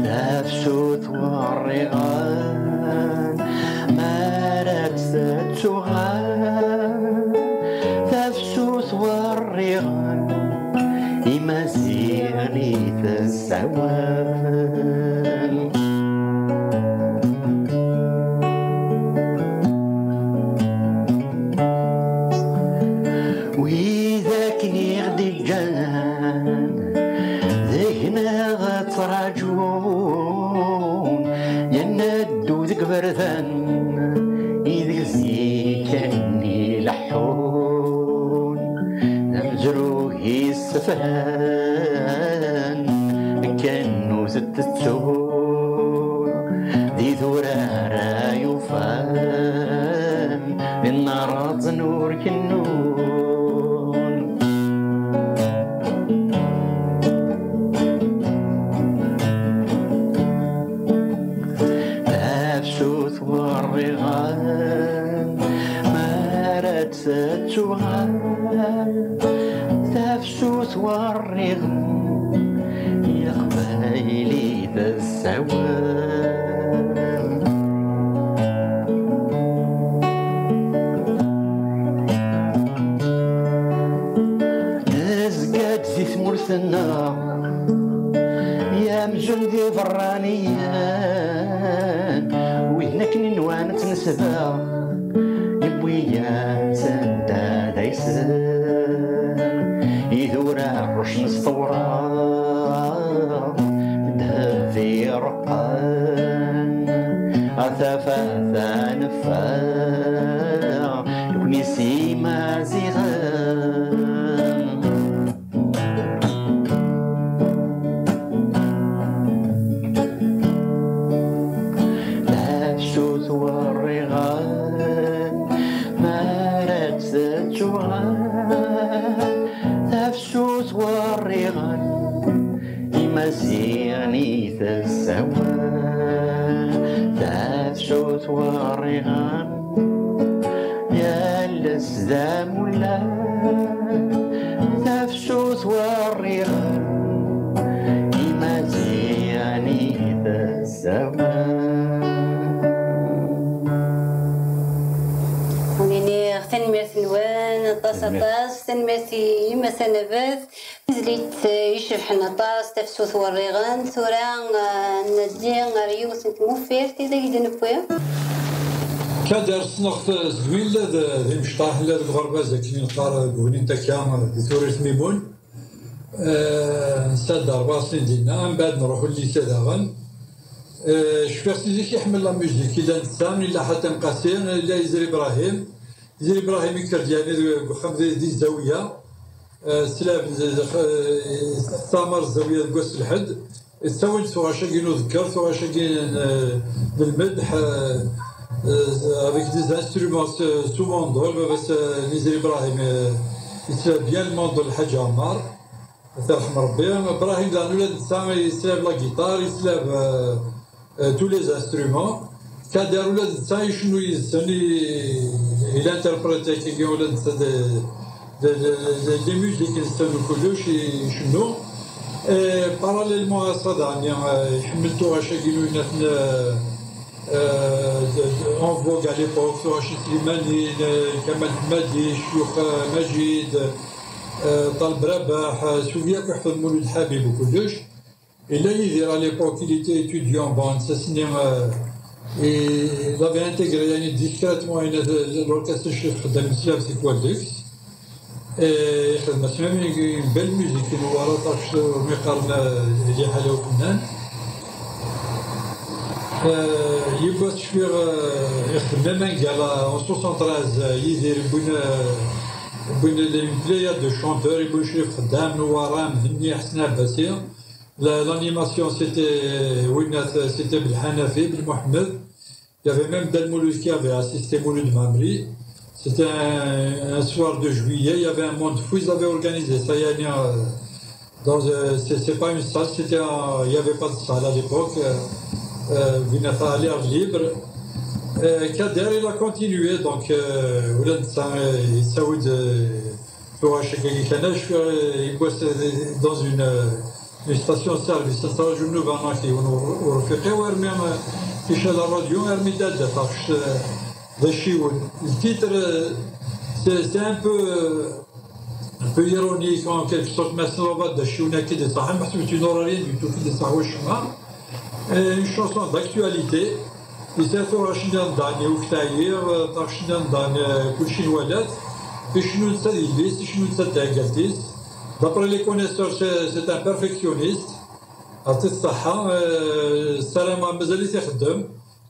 Tafsut werriɣen, mi ara d-tettuɣal. Tafsut werriɣen, Imaziɣen i tessawal. Wid akken i ɣ-d-iǧǧan Deg iberdan ideg zik-nni leḥḥun, d amezruy yessefhan akken ur tettettu, d idurar ay ufan di nnareḍ n ur kennun. Tafsut werriɣan, mi ara d-tettuɣal, tafsut werriɣan, i leqbayel i tessawal. Nezga-d di tmurt-nneɣ, amzun d iberraniyen, widen akken i nwan ad ten-nesbeɣ, yewwi-yasen-d ad aysen, idurar rrucen s tewraɣ, ddheb ireqqen, ar tafat ad neffeɣ, nekni s imaziɣen. Tafsut werriɣan, mi ara d-tettuɣal, tafsut werriɣan, imaziɣen i tessawal, tafsut werriɣan, yal ass d amulal, tafsut werriɣan, imaziɣen i tessawal. Ur iniɣ tanemmirt-nwen aṭas, tanemmirt, aṭas. Tanemmirt i Yemma Tanabat. Tizlit, eh, icebḥen aṭas, tafsut werriɣen. Tura, eh, neddi ɣer yiwet n tmufirt i d ak-d-newwi. Kader ssneɣ-t seg mi nella d, d imecṭaḥ, nella deg uɣerbaz akken i neqqar deg Ugnint akka, di Turirt Mimun. Eh, nesɛa-d rebɛa snin dinna, mbeɛd nruḥ u lycée daɣen. Eh, cfiɣ si zik iḥemmel la musique, illa netta, illa Ḥatem Qasi, illa Yidir Ibrahim. Yidir Ibrahim yekker-d yani deg uxxam di, di Zawiya. Eh, slab, eh, tamar Zawiya deg wass lḥedd. Ttawin-d tuɣac-agi n uḍegger, tuɣac-agi n, eh, n lmedḥ, eh, eh, avec des instruments, eh, sous mandole, baba-s, eh, Yidir Ibrahim, eh, yettla bien le mandole, Lḥaǧ Ɛmar, ad t-yerḥem Rebbi. Ibrahim daɣen ula d netta yettla la guitare, yettla, eh, eh, tous les instruments. Kader ula d netta icennu yid-sen, i, il interprète akkagi ula d netta de, de, de, de, de musique-nsen u kullec icennu. Eh, parallèlement à ça, daɣen, eh, iḥemmel tuɣac-agi n uynaten, eh, eh, de, de, en vogue à l'époque, tuɣac n Slimani, n Kamal Ḥemmadi, ccyux, eh, Majid, eh, Ṭaleb Rabaḥ, eh, s wigi akk iḥfeḍ Mulud Ḥabib u kullec. Illa Yidir, à l'époque, il était étudiant, bon, netta-s-nni, euh, il avait intégré, yani, discrètement, yani, l'orchestre Ccix Xeddam Islam, c'est quoi, Dux. Et ixdem-as même une belle musique, i Newwara, ṭac, mi qqaren, euh, liḥala ufennan. Euh, yiwwas cfiɣ, euh, ixdem même un gala en soixante-treize, euh, Yidir, wwin, euh, wwin une pléiade de chanteurs, wwin Crif Xeddam, Newwara, Mhenni, Ḥsen Ɛebbasi. La, l'animation, c'était, winna, c'était Belḥanafi, Belmuḥemmed. Il y avait même Dal Mouloud qui avait assisté, Mouloud Mamri. C'était un, un soir de juillet, il y avait un monde fou, ils avaient organisé ça, il y a, euh, dans, euh, c'est, c'est pas une salle, c'était un, il y avait pas de salle à l'époque, euh, euh, winna, à l'air libre. Euh, Kader, il a continué, donc, euh, ula d netta, euh, il s'est, euh, Tuɣac-agi kan, acu, yiwwas dans une, une station service, nettṛaǧu nnuba-nneɣ, yiwen ur, ur fiqiɣ, armi, euh, ical ṛṛadyu, armi d-adda taɣect, euh, d acciwen. Le titre, euh, c'est, c'est un peu, euh, un peu ironique, en quelque sorte, mais c'est vrai, d acciwen akka i d-iṣaḥen, meḥsub ur rien du tout, i d-iṣaḥ wacemma. Eh, une chanson d'actualité. Yesɛa tuɣac-nni n Dan i uktayi, eh, taɣect-nni n Dan, eh, kulci nwala-t. Icennu netta d yelli-s, icennu netta d taggalt-is. D'après les connaisseurs, c'est, c'est un perfectionniste. Ɛṭi-t ṣṣeḥḥa, eh, ssarameɣ mazal-it ixeddem.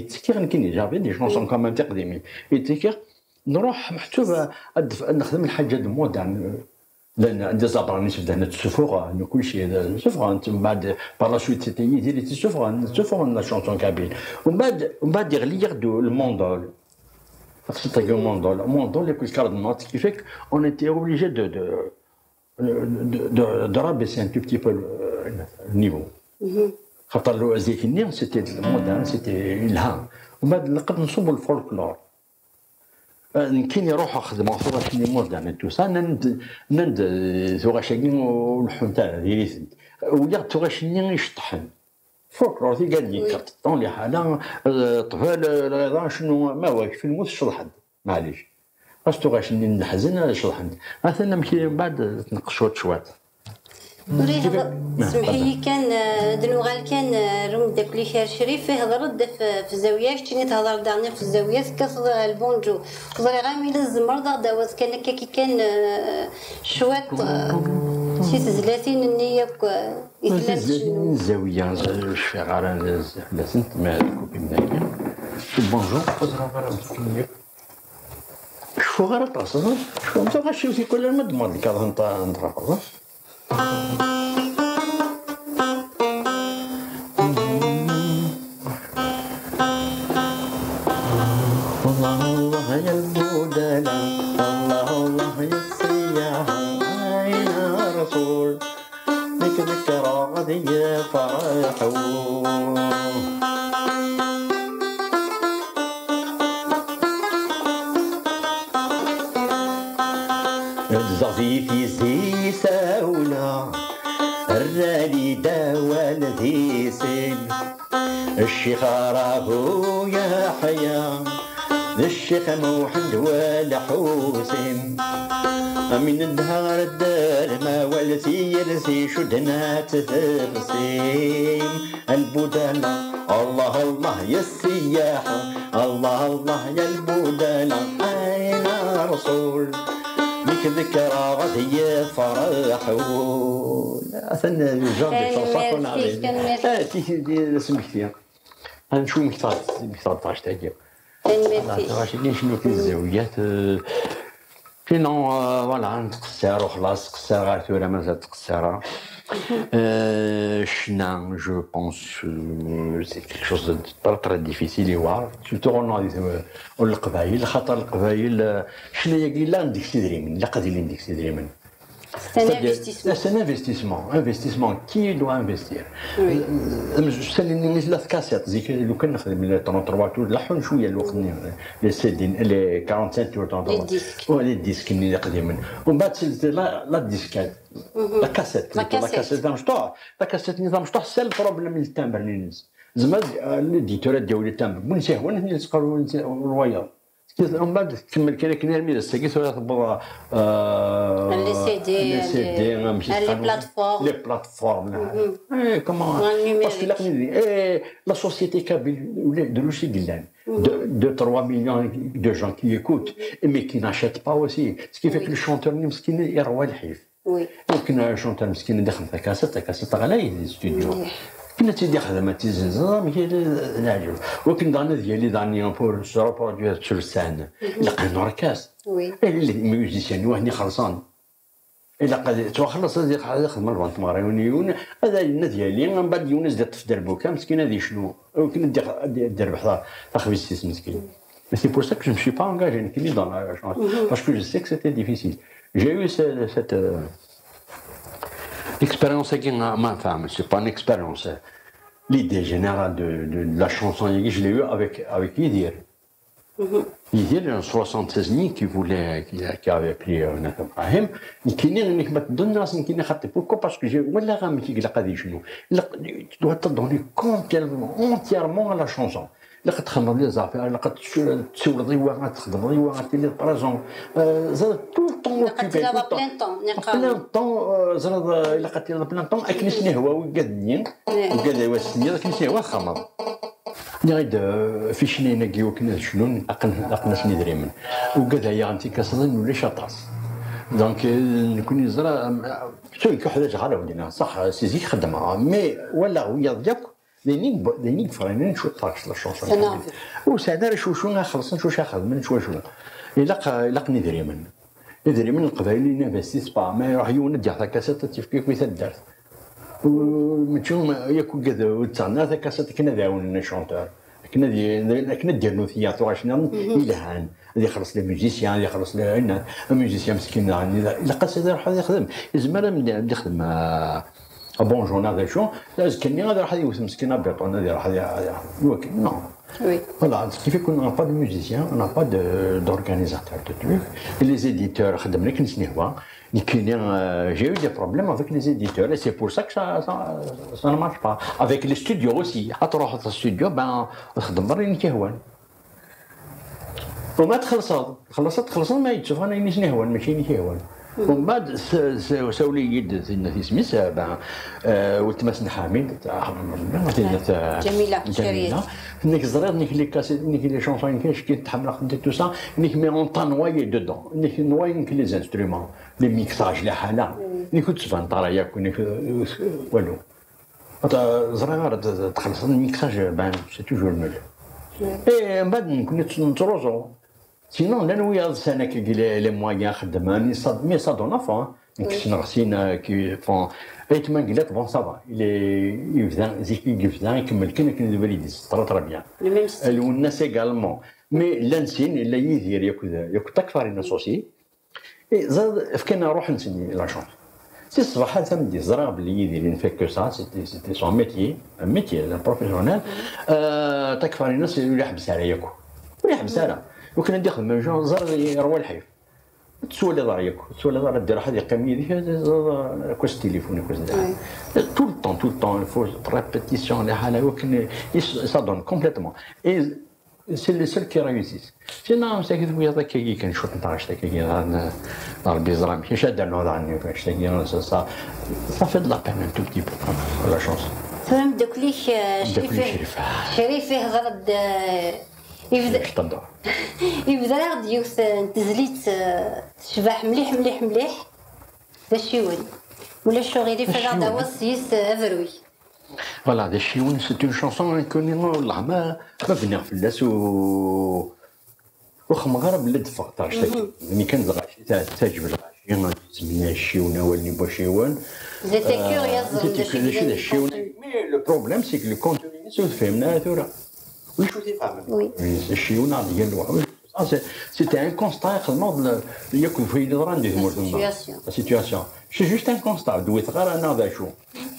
d-yettekkiɣ nekkini, j'avais des chansons quand même tiqdimin i ttekkiɣ. Nruḥ meḥsub ad nexdem lḥaǧa de moderne. Llan des abranis bdan ad ttsufuɣen, kulci ttsufuɣen, mbeɛd par la suite c'était Yidir i ttsufuɣen, ttsufuɣen la chanson kabyle. Mbeɛd mbeɛd yeɣli-yaɣ-d le Mondol. Taqsiṭ-agi Mondol, Mondol yakk lkard-nneɣ, ce qui fait qu'on était obligé de, de, de, de, de rabaisser un tout petit peu le, le niveau. Xaṭer zik-nni c'était moderne, c'était yelha. Mbeɛd nqed nṣubb le folklore. Nekkini ruḥeɣ xedmeɣ tuɣac-nni moderne et tout ça, nnan-d nnan-d tuɣac-agi ur leḥḥunt ara, diri-tent. Uyaɣ-d tuɣac-nni iceṭṭḥen. Folklore, tigalin, oui, karteṭṭun, liḥala, eh, ṭṭbel, eh, lɣiḍa, cnu, ma wa, kif lmut, ceḍḥen. Maɛlic. Ɣas tuɣac-nni n leḥzen, ad ceḍḥent. Atan amek i mbeɛd tneqq cwiṭ cwiṭ. Ur ihḍer, semmeḥ-iyi kan, eh, ad nuɣal kan, eh, ar umeddakel-ik ar Crif, ihḍer-d ɣef, ɣef Zawiya, keččini thḍeṛ-d daɣen ɣef Zawiya, tekkateḍ, eh, lbunǧu. Ur ẓriɣ ara ma yella tzemreḍ ad ɣ-d-tawiḍ kan akka, kan, eh, cwiṭ, eh, si tezlatin-nni yakk, eh, i tellam tcennu. Tezlatin n Zawiya, ur cfiɣ ara fell-asent, ma d kupi n dagi. Lbunǧu, ur ẓriɣ ara amek yakk. Cfuɣ ara aṭas, ha? Cfuɣ, msaɣ acciw tikwal arma d-mɣen lkaḍ n ṭ-, n ṭrafeḍ, ha? الله الله يا البودلة، الله الله يا السياحة، عين رسول. Nekk ḍekkreɣ ad iyi-ferḥeɣ. Ddzeɣ di tizi sawleɣ, rran-iyi-d awal di sin. Ccix Rahu Yeḥya, d ccix Muḥend Welḥusin. Amin nedha ɣer dderma wal tiyersi cudden ad tefsim. Lbudala, Allah Allah ya ssiyaḥa, Allah Allah ya lbudala, ayna Rrsul, mi k-ḍekkreɣ ad yefreḥ wul. Atan le genre de chanson qu'on a. Tanemmirt-ik, tanemmirt-ik. Ah, ti, ti, d asmekti. Ad ncu amek taɣ-, amek taɣ-, taɣect-agi. Tanemmirt-ik. Voilà, taɣect-agi, ncnu tizawiyat, euh, sinon, euh, voilà, nettqessir, u xlaṣ, ttqessir ɣer tura, mazal ttqessireɣ. Euh, ccna, je pense, euh, c'est quelque chose de très, très difficile, i war. Surtout, on a, euh, Leqbayel, xaṭer Leqbayel, euh, ccna-agi, llan deg-s idrimen, ilaq ad ilin deg-s idrimen. C'est un investissement. C'est un investissement, investissement. Qui doit investir? Oui. Euh, amezwaru-nni la tkaṣiṭ, zik, lukan nexdem les trente-trois tours, leḥḥun cwiya lweqt-nni, les C D, les quarante-cinq tours, trente-trois. Les disques. Ouais, les disques-nni iqdimen. Umbeɛd, c'est la, la disquette. Mhm. La cassette, plutôt, la cassette tamecṭuḥt. La cassette-nni tamecṭuḥt, c'est le problème n le timbre-nni-ines. Zemreɣ, euh, l'éditeur ad d-yawi le timbre. Win s-yehwan, ad yesqer, win s-, wayeḍ. Umbeɛd tkemmel kan akken armi d ass-agi, tura tewweḍ, euh, les C D, les C D, les, amek i les plateformes. Les plateformes, là. Mhm. Eh, comment? Dans le numérique. Parce que là, eh, la société kabyle, ula d drus i yellan. Mhm. Deux, deux, trois millions de gens qui écoutent, mais qui n'achètent pas aussi. Ce qui fait que le chanteur-nni meskin, iṛwa lḥif. Oui. Akken achanteur meskin ad ixdem takaṣiṭ, takaṣiṭ ɣlay di studio. Mliḥ. Akken ad tt-id-ixdem, ad tt-izzenzeḍ, amek i d leɛǧeb. Wakken daɣen ad yali daɣen pour se reproduire sur scène. Mhm. Ilaq un orchestre. Oui. Et les musiciens, wahen ixelṣen. Ilaq ad yettwaxelleṣ, ad ix-, ad ixdem lbant meɣriwin yiwen, ad, ad yali, mbeɛd yiwen ad s-d-iṭṭef derbuka, meskin ad yecnu. Akken ad d-, ad d-, ad d-terbeḥ ta-, taxbizt-is meskin. Mais c'est pour ça que je ne me suis pas engagé, nekkini, dans la chanson. Mhm. Parce que je sais que c'était difficile. J'ai eu ce-, cette, euh, expérience-agi, hein, ma, enfin, c'est pas une expérience, euh, l'idée générale de, de, de la chanson, je l'ai eu avec, avec Yidir. Mhm. Yidir, en soixante-seize, qui voulait, qui, qui avait pris, euh, Nath Ibrahim, nekkini, nekk ma tdunnas, nekkini xaṭi. Pourquoi? Parce que j'ai, walaɣ amek i ilaq ad yecnu. Ilaq, tu dois te donner complètement, entièrement à la chanson. Ilaq ad txedmeḍ les affaires, ilaq ad tsu-, ad tessiwleḍ i wa, ad txedmeḍ i wa, ad tiliḍ présent. Euh, ẓriɣ, tout le temps occupé, tout le temps. Ilaq ad tiliḍ à plein temps, à plein temps, euh, ẓriɣ, euh, ilaq ad tiliḍ à plein temps, akken i sen-ihwa wigad-nni, wigad-a i wass-nni, akken i sen-ihwa txedmeḍ. Nniɣ-d, euh, ficnayen-agi wakken ad cnun, aqen-, aqen-asen idrimen. Ugad-a yaɣen tikaṣiḍin ulac aṭas. Donc, euh, nekkni neẓra, euh, surtout ur ḥwaǧeɣ ara ur d-nniɣ, ṣaḥ, si zik xeddmeɣ, mais walaɣ wiyaḍ yakk, d ayen i yeb-, d ayen i yeffɣen cwiṭ ɣef la chanson. Ur sɛin ara cwacu ad xellṣen, cwacu ad xedmen, cwacu. Ilaq, ilaqen idrimen. Idrimen n Leqbayel i n'investissent pas. Ma iruḥ yiwen ad d-yaɣ takaṣiṭ, ad tt-yefk yakk i taddart. U-, mačči yakk ugad ur ttaɣen ara takaṣiṭ akken ad ɛawnen le chanteur. Akken ad y-, akken ad d-yernu tiyaḍ tuɣac nniḍen yelhan. Ad ixelleṣ les musiciens, ad ixelleṣ le-, ayen, un musicien meskin daɣen, ilaq-as ad iruḥ ad ixdem. Yezmer ad m-, ad ixdem, euh, abonjour neɣ d acu, azekka-nni ad iruḥ ad iwet meskin abiṭun, ad iruḥ ad i-, ad i-, iwakken, non. Oui. Voilà, ce qui fait qu'on n'a pas de musicien, on n'a pas de, d'organisateur de trucs. Et les éditeurs, xeddmen akken i sen-ihwa. Nekkini, euh, j'ai eu des problèmes avec les éditeurs et c'est pour ça que ça, ça, ça ne marche pas. Avec les studios aussi. Ad truḥeḍ s studio, ben, ad txedmeḍ ayen i k-yehwan. Uma txellṣeḍ, txellṣeḍ, txellṣeḍ, ma yettufɣan ayen i sen-yehwan, mačči ayen i k-yehwan. Umbeɛd, s-, s-, sawel-iyi-d tinna tisem-is, eh, ben, eh, weltma-s n Ḥamid, ah, tinna, eh, Ǧamila, Ǧamila. Nek ẓriɣ, nek les cassettes, nek les chansons, nek acu tḥemmleɣ, nek tout ça, nek mais on t'a noyé dedans, nek noyé nek les instruments, les mixages, les ḥala, nek ur d-tbaned ara yakk, nek, eh, walu. Ata, ẓriɣ ara d-, d-, txellṣeḍ mixage, ben, c'est toujours nul. Et mbeɛd nekkni nettruẓu. Sinon, llan wiyaḍ sɛan akkagi les, les moyens, xeddmen, mais ça, mais ça donne faim. Nekk ssneɣ sin, euh, qui font. Ayt Mangellat, bon, ça va. Il est, yebda, zik i yebda, ikemmel kan akken d abrid-is, très, très bien. Le même style. Lwennas également. Mais llan sin, illa Yidir, yakk d, yakk d Takfarinas aussi. Eh, ẓriɣ, fkan ṛṛuḥ-nsen la chance. Si ṣṣbeḥ ar tameddit, ẓriɣ belli Yidir, il ne fait que ça, c'était, c'était son métier, un métier, un professionnel. Euh, Takfarinas, ur iḥebbes ara yakk. Ur iḥebbes ara. Ur kan ad ixdem, ẓriɣ, yerwa lḥif. Ur tettwaliḍ ara yakk, ur tettwaliḍ ara, ddireḥ ad yeqqim yid-k, ad, ad, ad, akkos tilifun, akkos da. Oui. Tout le temps, tout le temps, il faut répétition, les ḥala, wakken, il s-, ça donne complètement. Et c'est le seul qui réussit. Sinon, c'est que wiyaḍ akkagi kan, cwiṭ n tɣact akkagi, d, d Rebbi yeẓra amek, acu ad d-rnuɣ daɣen, acu-agi, ça, ça, ça fait de la peine un tout petit peu, quand même, la chance. Tura mdakkel-ik, eh, Mdakkel-ik Crif, Crif. Crif ihḍer-d, eh, Yebda-, yebder-aɣ-d yiwet, eh, n tezlit, eh, tecbeḥ mliḥ, mliḥ, mliḥ. D aciwen. Ulac uɣilif, ad aɣ-d-tawiḍ s-yes, eh, abruy. Voilà, d aciwen, c'est une chanson inconnue, wallah, ma, ma bniɣ fell-as u, ur xemmeɣ ara belli d-teffeɣ taɣect-agi. Mhm. Nekk kan d lɣaci, ta-, teɛǧeb lɣaci, tsemmi aciwen, awal-nni n waciwen. C'était curieux, euh, c'était curieux, d aciwen. Mais le problème, c'est que le contenu, ur t-fhimen ara tura. Ulac ur t-ifehmen. Oui. Aciwen-a d yal wa. Ah, c'est, c'était un constat i xedmeɣ d la, yakk d wayen yeḍran di tmurt-nneɣ. La situation. La situation. C'est juste un constat, ur d-wwteɣ ara neɣ d acu.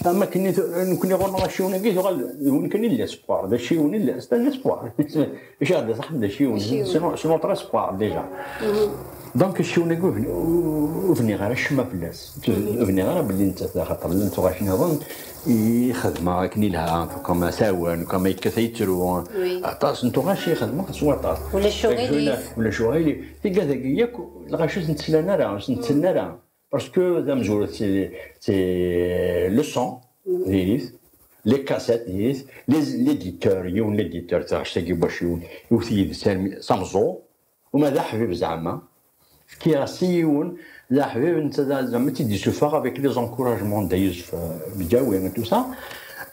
Am akken i t-, nekni ɣur-neɣ aciwen-agi, tuɣal d win kan i d l'espoir, d aciwen i d, c'est un espoir. Icaɣ d aṣaḥ d aciwen, aciwen. C'est no-, c'est notre espoir déjà. Mhm. Donc aciwen-agi ur bni-, ur bniɣ ara acemma fell-as. Mhm. Ur bniɣ ara belli nettat, axaṭer llant tuɣac nniḍen i xedmeɣ akken ilha, comme asawen, comme yekkat yettru. Oui. Aṭas n tuɣac i xedmeɣ s waṭas. Ulac uɣilif. Ulac uɣilif. Tigad-agi yakk, lɣaci ur tent-slan ara, ur tent-slan ara. Parce que d amezwaru, c'est, c'est le son, diri-t, les cassettes, diri-t, les, l'éditeur, yiwen l'éditeur, taɣect-agi n waciwen, iwet yid-s armi s ameẓẓuɣ, uma d aḥbib zeɛma, fkiɣ-as i yiwen, d aḥbib, netta d, zeɛma, tt-id-isuffeɣ avec les encouragements de Yusef, euh, Bgawi et tout ça,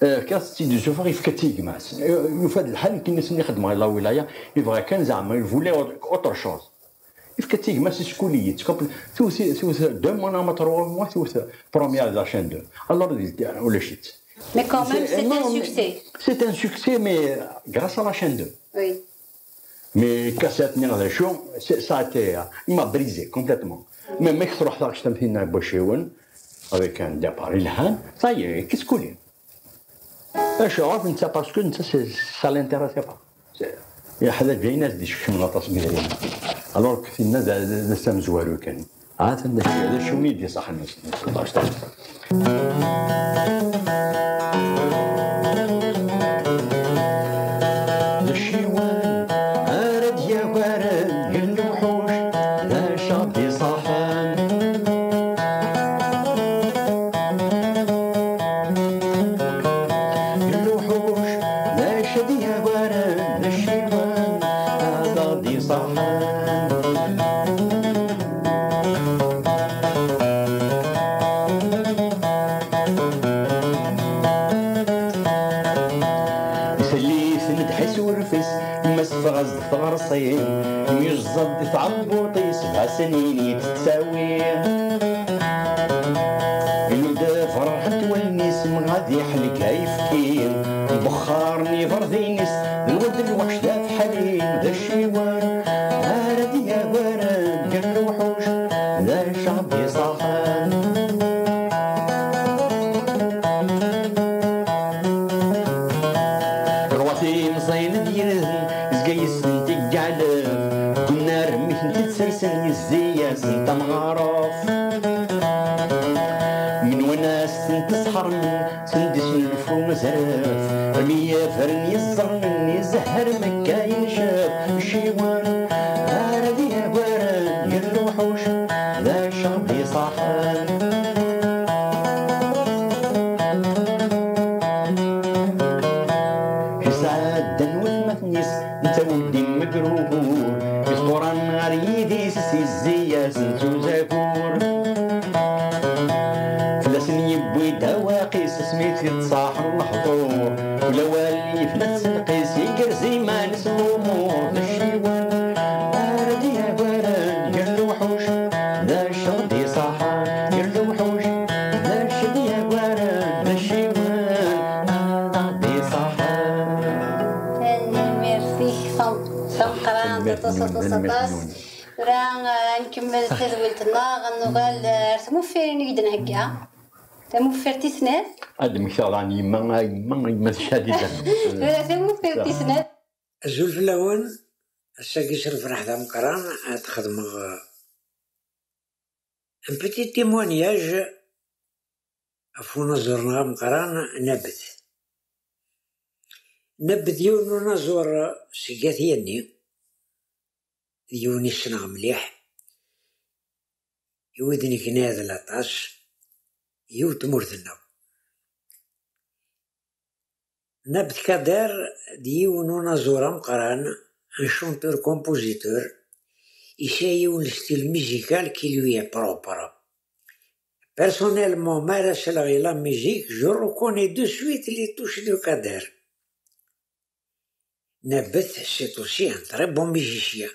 euh, fkiɣ-as tt-id-isuffeɣ, yefka-tt i gma-s. Euh, yufa-d lḥal, nekk-nni xedmeɣ i la wilaya, yebɣa kan zeɛma, il voulait autre, autre chose. Yefka-tt i gma-s, iskuliy-itt. Tewwet, tewwet deux mois neɣ ma trois mois, tewwet première de la chaîne deux. Alors, di, ulac-itt. Mais quand même, c'est un succès. C'est un succès, mais grâce à la chaîne deux. Oui. Mais cassette-nni d acu, c'est, ça a été, euh, il m'a brisé complètement. Mais ma k-truḥ taɣect am tinna n waciwen, avec un départ yelhan, ça y est, qu'est-ce que... Acuɣer netta? Parce que netta, c'est, ça l'intéressait pas. C'est, yeḥdaǧ ayen as-d-icekkmen aṭas n yedrimen. Alors que tinna d, d, d ass amezwaru kan. Ha-t-an d acu, d acu i d-iṣaḥen. D aciwen ara d-yagaren gar lewḥuc, d acu d-iṣaḥen. Lewḥuc, d acu d-yagaren, d aciwen, ad aɣ-d-iṣaḥen. Isali-ten-id ḥis urfis, ma teffeɣ-as-d tɣerṣi, myuẓẓad di tɛebbuṭ-is, bha-s-nin yettttawi. Inuda ferḥent wallen-is, imɣad iḥleg ayefki, bexxaren iberḍin-is, d lwald n lweḥc d afḥali, d aciwan ara d-yagaren gar lewḥuc, d acu d-iṣaḥen. Rwat imẓayen d yirden, izga yis-sent iggɛlef, ggnar mi tent-id-sersen, yezzi-yasen tamɣaruft. Send isnulfu azref, mi yafren yeẓẓren, izehher Mekka yencef, ciwan ara d-yagaren, yir lewḥuc, d acu d-iṣaḥen. Yesɛeddan watmaten-is, netta ur d-immegru, iẓuran ɣer yidis, izzi-yasen s uzagur. Fell-asen yewwi-d awaqis, asmi t-iṣaḥ lehdur. Kul awal yefna-t s lqis, igerrez iman-is lumuṛ. D aciwan ara d-yagaren, gar lewḥuc, d acu d-iṣaḥen, gar lewḥuc, d acu d-yagaren, d aciwan ara d-iṣaḥen. Tanemmirt-ik tam-, tameqqrant, aṭas, aṭas, aṭas. Tura, eh, ad nkemmel tadwilt-nneɣ, ad nuɣal, eh, ar tmuffirin i d-nhegga. Tamuffirt tis snat. Ad d-mmektaɣ daɣen yemma, a yemma, a yemma tcadi daɣen. Tura tamuffirt tis snat. Azul fell-awen. Ass-agi s lferḥ d ameqqran ad xedmeɣ, eh, un petit témoignage ɣef unaẓur-nneɣ ameqqran Nabet. Nabet d yiwen n unaẓur seg At Yanni, d yiwen i ssneɣ mliḥ, i wid nekni d laṭas, yiwet tmurt-nneɣ. Nabet Kader d yiwen unaẓur ameqqran, un chanteur-compositeur, yesɛa yiwen n style musical qui lui est propre. Personnellement, mi ara sleɣ i la musique, je reconnais de suite les touches de Kader. Nabet, c'est aussi un très bon musicien.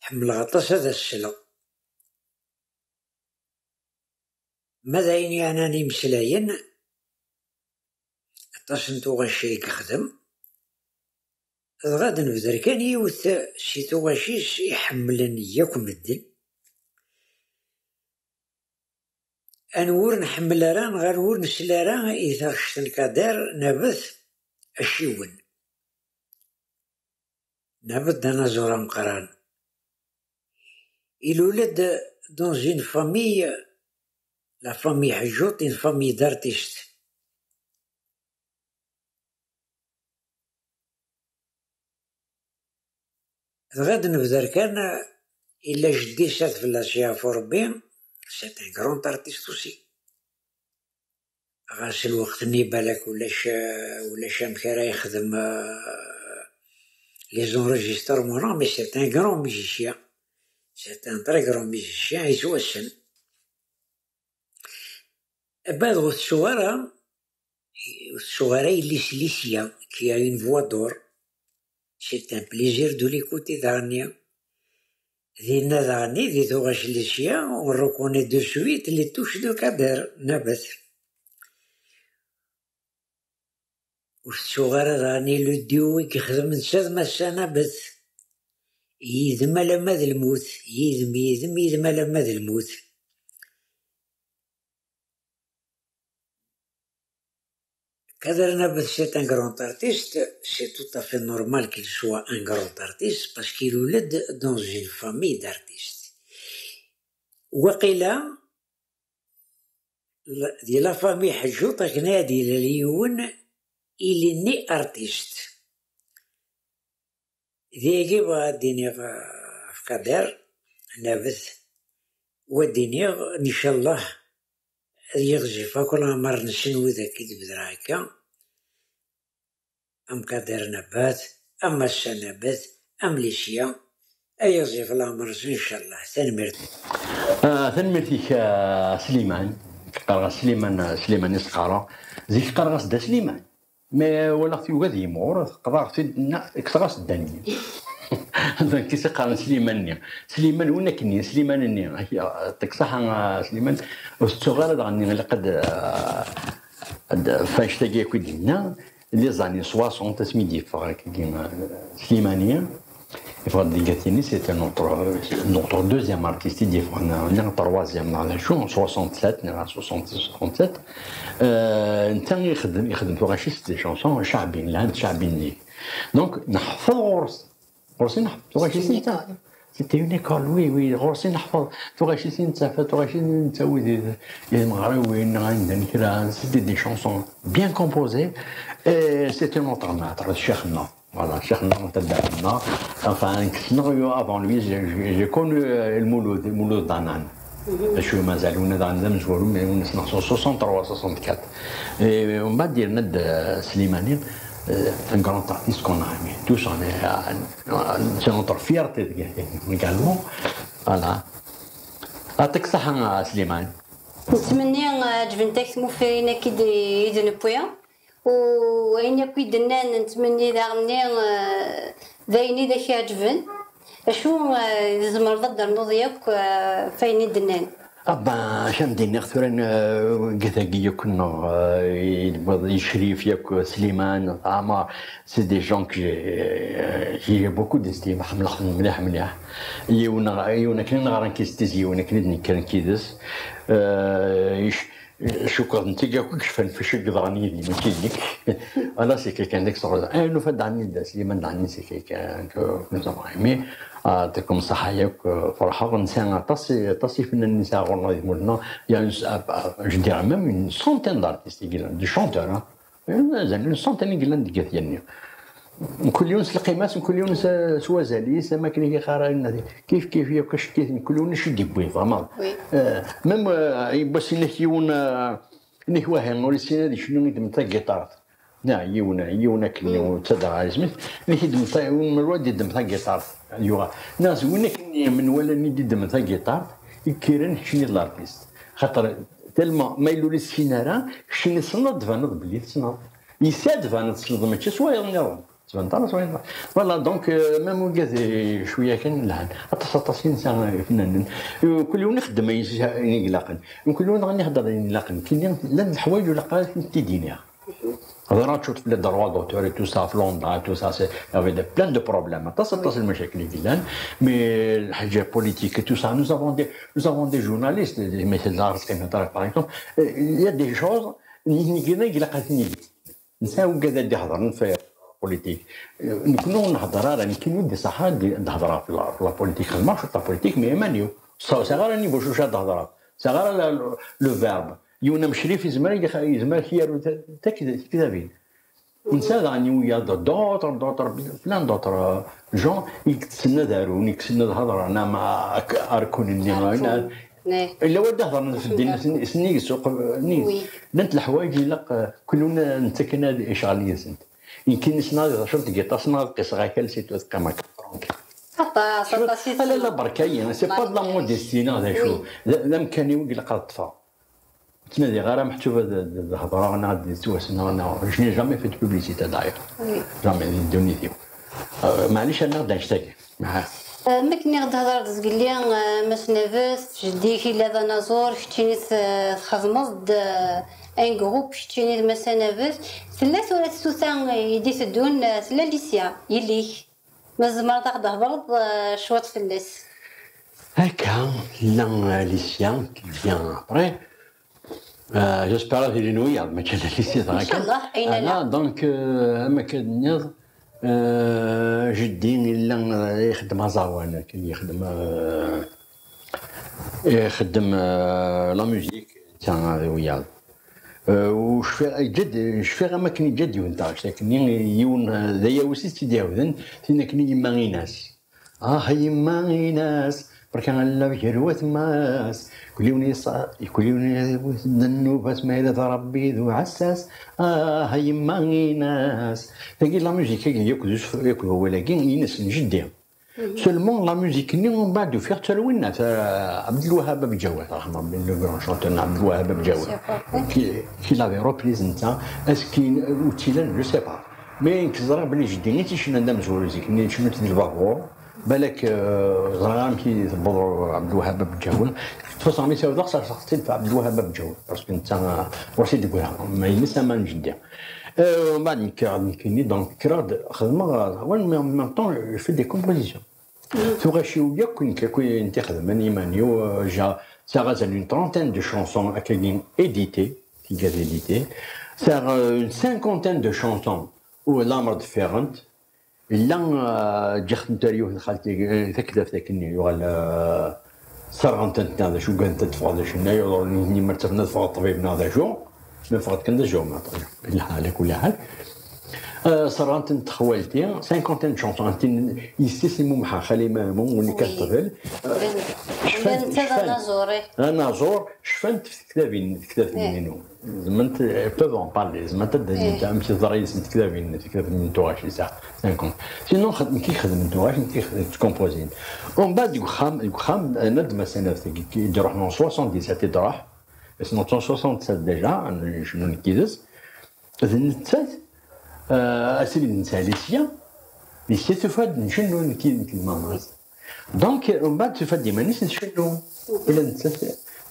Ḥemmleɣ aṭas ad as-sleɣ. Ma d ayen yeɛnan imeslayen, aṭas n tuɣac i yexdem, dɣa ad nebder kan yiwet si tuɣac-is iḥemmlen yakk medden. Anwa ur nḥemmel ara, neɣ anwa ur nesli ara i taɣect n Kader Nabet, acciwen. Nabet d anaẓur ameqqran. Ilul-d dans une famille, la famille Ḥeǧǧuṭ, une famille d'artistes. Dɣa ad nebder kan, illa jeddi-s ad fell-as yeɛfu Rebbi, c'est un grand artiste aussi. Ɣas lweqt-nni balak ulac, ulac amek ara yexdem, euh, les enregistrements, non, mais c'est un grand musicien. C'est un très grand musicien, yettwassen. Abad ur tettuɣ ara, ur tettuɣ ara yelli-s Licia, qui a une voix d'or. C'est un plaisir de l'écouter daɣenni. Dinna daɣenni, di tuɣac Licia, on reconnaît de suite les touches de Kader Nabet. Ur tettuɣ ara daɣenni le duo i yexdem netta d Massa Nabet. Yid-m alamma d lmut, yid-m, yid-m, yid-m alamma d lmut. Kader Nabet, c'est un grand artiste, c'est tout à fait normal qu'il soit un grand artiste parce qu'il est dans une famille d'artistes. Waqila, la, di la famille Ḥeǧǧuṭ akken ad yili yiwen, il est né artiste. Dagi bɣiɣ ad d-iniɣ, eh, ɣef Kader Nabet, u ad d-iniɣ, ncallah, ad yiɣzif akk leɛmer-nsen widak i d-bedreɣ akka, am Kader Nabet, am Massa Nabet, am Licia, ad yiɣzif leɛmer-nsen, ncallah. Tanemmirt. Ah, tanemmirt-ik, ah, Sliman. Qqareɣ-as Sliman, ah, Sliman i s-qqareɣ. Zik qqareɣ-as Dda Sliman. Mi walaɣ-t yugi ad yimɣur, qqḍeɣ-t-id, nna-, kkseɣ-as Dda-nni. D nekk i s-iqqaren Sliman-nni. Sliman win akken-nni, Sliman-nni. Ṭṭik ṣaḥa, ah, Sliman. Ur tettuɣ ara daɣen-nni, ilaq ad, ah, ad, f annect-agi akk i d-yenna, les années soixante, asmi d-yeffeɣ akkagi, ah, Slimani. Yeffeɣ-d deg At Yanni, c'était notre, notre deuxième artiste i d-yeffɣen, neɣ troisième, neɣ d acu, soixante-sept, neɣ soixante-six, soixante-sept. Euh, netta ixeddem, ixeddem tuɣac-is, des chansons caɛbi, lhant caɛbi-nni. Donc, neḥfeḍ ɣur-s, ɣur-s i neḥfeḍ tuɣac-is netta. C'était une école, oui, oui. Ɣur-s i neḥfeḍ tuɣacin i nettaf, tuɣacin i nettawi di, di tmeɣriwin, neɣ anda n kra. C'était des chansons bien composées. Et c'était notre maître, ccix-nneɣ. Voilà, ccix-nneɣ, taddaɛt-nneɣ. Enfin, kkseɣ avant lui, j'ai, j'ai, j'ai connu, euh, Lmulud, Lmulud Danan. Acu mazal wina daɣen d amezwaru, mais wina ssneɣ soixante-trois, soixante-quatre. Et mbeɛd yerna-d, euh, Slimani, euh, un grand artiste qu'on a aimé. Tous, on est, euh, c'est notre fierté également. Voilà. Aṭik ṣaḥa a Sliman. Nettmenni, eh, ɛeǧbent-ak tmufirin-agi d, i d-newwi. U ayen akk i d-nnan, nettmenni daɣen-nni, eh, d ayen i d ak-iɛeǧben. Acu, eh, tzemreḍ ad d-ternuḍ yakk, eh, f ayen i d-nnan? Ah ben, acu am d-iniɣ tura, eh, deg tagi yakk-nneɣ, eh, i d-tewwiḍ, i Crif yakk, Sliman, Ɛmer, c'est des gens que j'ai, euh, j'ai beaucoup d'estime, ḥemmleɣ-ten mliḥ, mliḥ. Yiwen, yiwen akken i neɣran kis tizi, yiwen akken i d-nekkren kidis. Euh, ic-, cukkeɣ d netta akk i yecfan f acu i yeḍran yid-i, mačči d nekk. Voilà, c'est quelqu'un d'extraordinaire. Eh, nufa-d ɛni d Sliman d ɛni, c'est quelqu'un que nous avons aimé. Ah, yeɛṭikum ṣṣeḥḥa yakk, euh, ferḥeɣ, nesɛa aṭas, aṭas ifennanen nesɛa ɣur-neɣ di tmurt-nneɣ. Il y a une, ah, ah, je dirais même une centaine d'artistes, de chanteurs, hein. Mazal une centaine i yellan deg At Yanni. Mkul yiwen s lqima-s, mkul yiwen s, s wazal-is, am akken i yeqqar, kif kif yakk acettit, mkul yiwen acu i d-yewwi, tfehmeḍ? Oui. Euh, même, euh, yiwwas inek yiwen, euh, inek wahi ur yessin ad yecnu, yeddem tagiṭart. Na, yiwen, yiwen akken, ur ttaddaɣ ara isem-is, inek yeddem ta-, yiwen menwala ad yeddem tagiṭart, yuɣal. Na, s win akken menwala i d-yeddem tagiṭart, ikkiren keččini d l'artiste. Xaṭer tellement ma yella ur yessin ara, keččini tessneḍ, ad d-tbaneḍ belli tessneḍ. Yesɛa ad d-tbaneḍ tessneḍ, mačči s wayeḍ nniḍen. Tbaneḍ ara s wayeḍ. Voilà, donc, euh, même wigad, euh, cwiya kan lhan. Aṭas, aṭas i nesɛa, euh, ifennanen. Euh, kul yiwen ixeddem ayen s-, ayen i ilaqen. Kul yiwen daɣen ihedder ayen ilaqen. Kini, llan leḥwayeǧ ur ilaq ara ad tent-id-iniɣ. Hḍeṛ cwiṭ fell-as, des droits d'auteur et tout ça, ɣef Londres, tout ça, c'est, il y avait de, plein de problèmes. Aṭas, aṭas n lmacakil i yellan, mais lḥaǧa politique et tout ça, nous avons des, nous avons des journalistes, des, mais c'est de la par exemple, euh, il y a des choses, nitni kan i ilaq ad ten-id-, nesɛa wigad ad d-ihedṛen f politique. Euh, nekkni ur nheddeṛ ara, nekkini d ṣṣeḥḥa ad d-hedṛeɣ f la, f la politique, xedmeɣ cwiṭ la politique, mais iman-iw. Ur sɛiɣ ara niveau acu ad d-hedṛeɣ. Ur sɛiɣ ara la, le, le verbe. Yiwen am Crif yezmer ad yaru ta-, ta-, tiktabin. Nesɛa daɣen wiyaḍ d'autres, d'autres, plein d'autres, euh, gens i yessen ad arun, i yessen ad hedṛen, am, euh, Arkun-nni. Arkun. Illa wad hedṛen f ddin, s-, s-, nnig ssuq, euh, nnig. Oui. Llant leḥwayeǧ ilaq, euh, kul yiwen nettak kan ad icɣel yid-sent. Nekkini ssneɣ ad ḍaceɣ deg iṭas, ssneɣ ad qisseɣ akal, c'est tout, teqqim akka, tranquille. Aṭas, aṭas i ala, la, berka-yi, c'est pas de la modestie, neɣ d acu. Oui. D, d amkan-iw i ilaq ad ṭṭfeɣ. Ur ttnadiɣ ara meḥsub ad, ad, ad hedṛeɣ neɣ ad ttwassneɣ neɣ, je n'ai jamais fait de publicité d'ailleurs. Oui. Jamais di ddunit-iw. Euh, maɛlic, rniɣ-d annect-agi. Ah. Euh, mi akken i ɣ-d-thedreḍ zgelli, euh, Mass Nabet, jeddi-k yella d anaẓur, keččini t-, txedmeḍ-d, euh, un groupe, keččini d Mass Nabet. Tella tura tsuta i d-iteddun, euh, tella Licia, yelli-k. Ma tzemreḍ ad ɣ-d-thedreḍ, euh, cwiṭ fell-as. Akka, tella, euh, Licia, qui vient après. Euh, j'espère ad ilin wiyaḍ, mačči ala Licia dɣa kan. Inchallah, ayen ala. Donc, euh, am akka d-nniḍ, euh, jeddi yella, euh, ixeddem aẓawan, akken yexdem, euh, ixeddem, euh, la musique, netta d wiyaḍ. Euh, u cfiɣ, yeǧǧa-d, cfiɣ am akken yeǧǧa-d yiwen taɣect, akken yiwen, euh, d ayawis i tt-id-iɛawden, tin akken i yemma Inas. Ah, a yemma Inas, berka allaw gar watma-s. Kul yiwen yeṣ-, kul yiwen yewwet-d nnuba-s, ma yella d Ṛebbi d uɛessas. Ah, a yemma Inas. Tagi, la musique-agi, yakk d us-, yakk d wawal-agi, ines n jeddi. Mhm. Seulement, la musique-nni, mbeɛd ufiɣ-tt ar winna, ta-, Abdelwahab Abǧawad, raḥma Ṛebbi, le grand chanteur n Abdelwahab Abǧawad. Qui, qui l'avait reprise, netta, est-ce qu'il, ou Tilan, je sais pas. Mais nekk ẓriɣ belli jeddi i tt-icennan d amezwaru zik-nni, cennu-tt di lbabur. Balak, euh, ẓriɣ amek i tewweḍ Abdelwahab Abǧawad. De toute façon, mi s-awdeɣ, serseɣ-tt-id f Abdelwahab Abǧawad. Parce que netta, euh, ur s-id-wwiɣ, ma yella s aman n jeddi. Euh, mbeɛd nekk, nekkini, donc, kkreɣ-d, xedmeɣ, euh, aẓawan, mais en même temps, je fais des compositions. Tuɣac-iw yakk, nekk akk i tent-ixedmen iman-iw, euh, ja, sɛiɣ azal une trentaine de chansons, akkagi, éditées, tigad éditées. Sɛiɣ, euh, une cinquantaine de chansons, u lamer d-ffiɣent. Yella, eh, ǧǧiɣ-tent ar yiwet n xalti, eh, takdabt akkenni, yuɣal, eh, serɣent-tent, neɣ d acu, uggadent ad d-ffɣeɣ d acu-nni, yuɣal nitni ma ttafen ad ffɣeɣ ṭṭbib neɣ d acu, ma ffɣeɣ kan d acu, ma yella ḥal, kulli ḥal. Eh, serɣent-tent xwalti, cinquantaine de chansons, tin yessi-s n Mumḥa, Xali Maɛmun, win kan Oui. Teqbel. Eh, cfant, Llan d cfant. Anaẓur, eh. Anaẓur, cfant ɣef tektabin, tektabin-inu. Zemrent, elles peuvent en parler, zemrent ad d-inint amek teḍra yis-sent tektabin, tektabin n tuɣac yesɛa cinquante. Sinon, xed-, nekk i ixedmen tuɣac, nekk i ixedmen tkomposin. Umbeɛd deg uxxam, deg uxxam, eh, Nadma Sanaf, tagi, i d-iruḥen en soixante-dix-sept i d-iruḥ, ass-n en soixante-sept déjà, cennu nekk yid-s, d nettat, eh, asmi d-nesɛa Lisya, Lisya tufa-d ncennu nekk, nekk d mamas. Donc, umbeɛd tufa-d iman-is tcennu. Ula d nettat,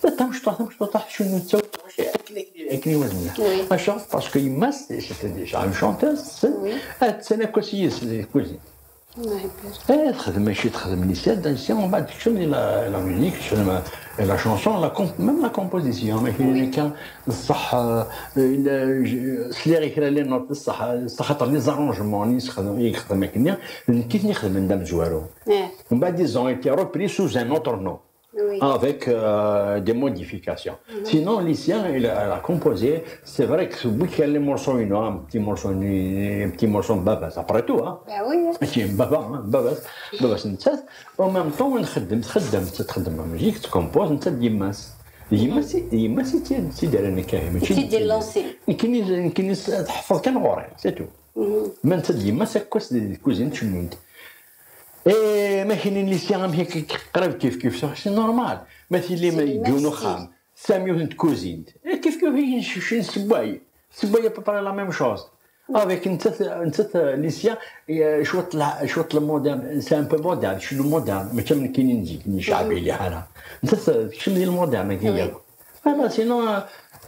la tamecṭuḥt, tamecṭuḥt tcennu d tawet, akken, akken i waznen. Oui. Acuɣer? Parce que yemma-s, c'est une chanteuse, Oui. Attan akk ass yis-s di tkuzint. Eh, texdem, mačči texdem les scènes, donc, si, umbeɛd tekcem di la, la musique, tekcem, eh, la chanson, la comp-, même la composition, mais Oui. Kan, ṣṣeḥ, eh, la, je, sliɣ i kra les notes, ṣṣeḥ, ṣṣeḥ, xaṭer les arrangements, i yexdem, i yexdem akken-nni, d nekk i ten-ixedmen d amezwaru. Eh. Umbeɛd, ils ont été repris sous un autre nom, Oui. Avec, euh, des modifications. Sinon, Licia, elle a, elle a composé, c'est vrai que c'est lui qui a les morceaux, il a un petit morceau, un petit morceau de Babas, après tout, hein. Ben oui, hein. C'est un Baba, hein, Babas, Babas, une tête. En même temps, on خدم, خدم, تخدم la musique, tu composes, une tête d'immense. Yemma-s, yemma-s i tt-, i tt-id-rran akka, mačči Tt-id-ilansin. Nekkini, nekkini s-, tḥeffeḍ kan ɣur-i, c'est tout. Ma netta d yemma-s, akk ass di tkuzint cennunt. Eh, ma kinin Licia, amek akka qrib kif kif, c'est normal. Ma tili C'est ma deg yiwen uxxam, tesɛam yiwet n tkuzint. Eh, kif kif i ncen ssewway. Ssewway à peu près la même chose. Avec nettat, nettat, Licia, eh, cwiṭ la, cwiṭ la moderne, c'est un peu moderne, cnu moderne, mačči am nekkini n zik, n ccɛbi li ḥala. Nettat, tekcem di lmoderne, akka Oui. yakk. Ah, bah, sinon, euh,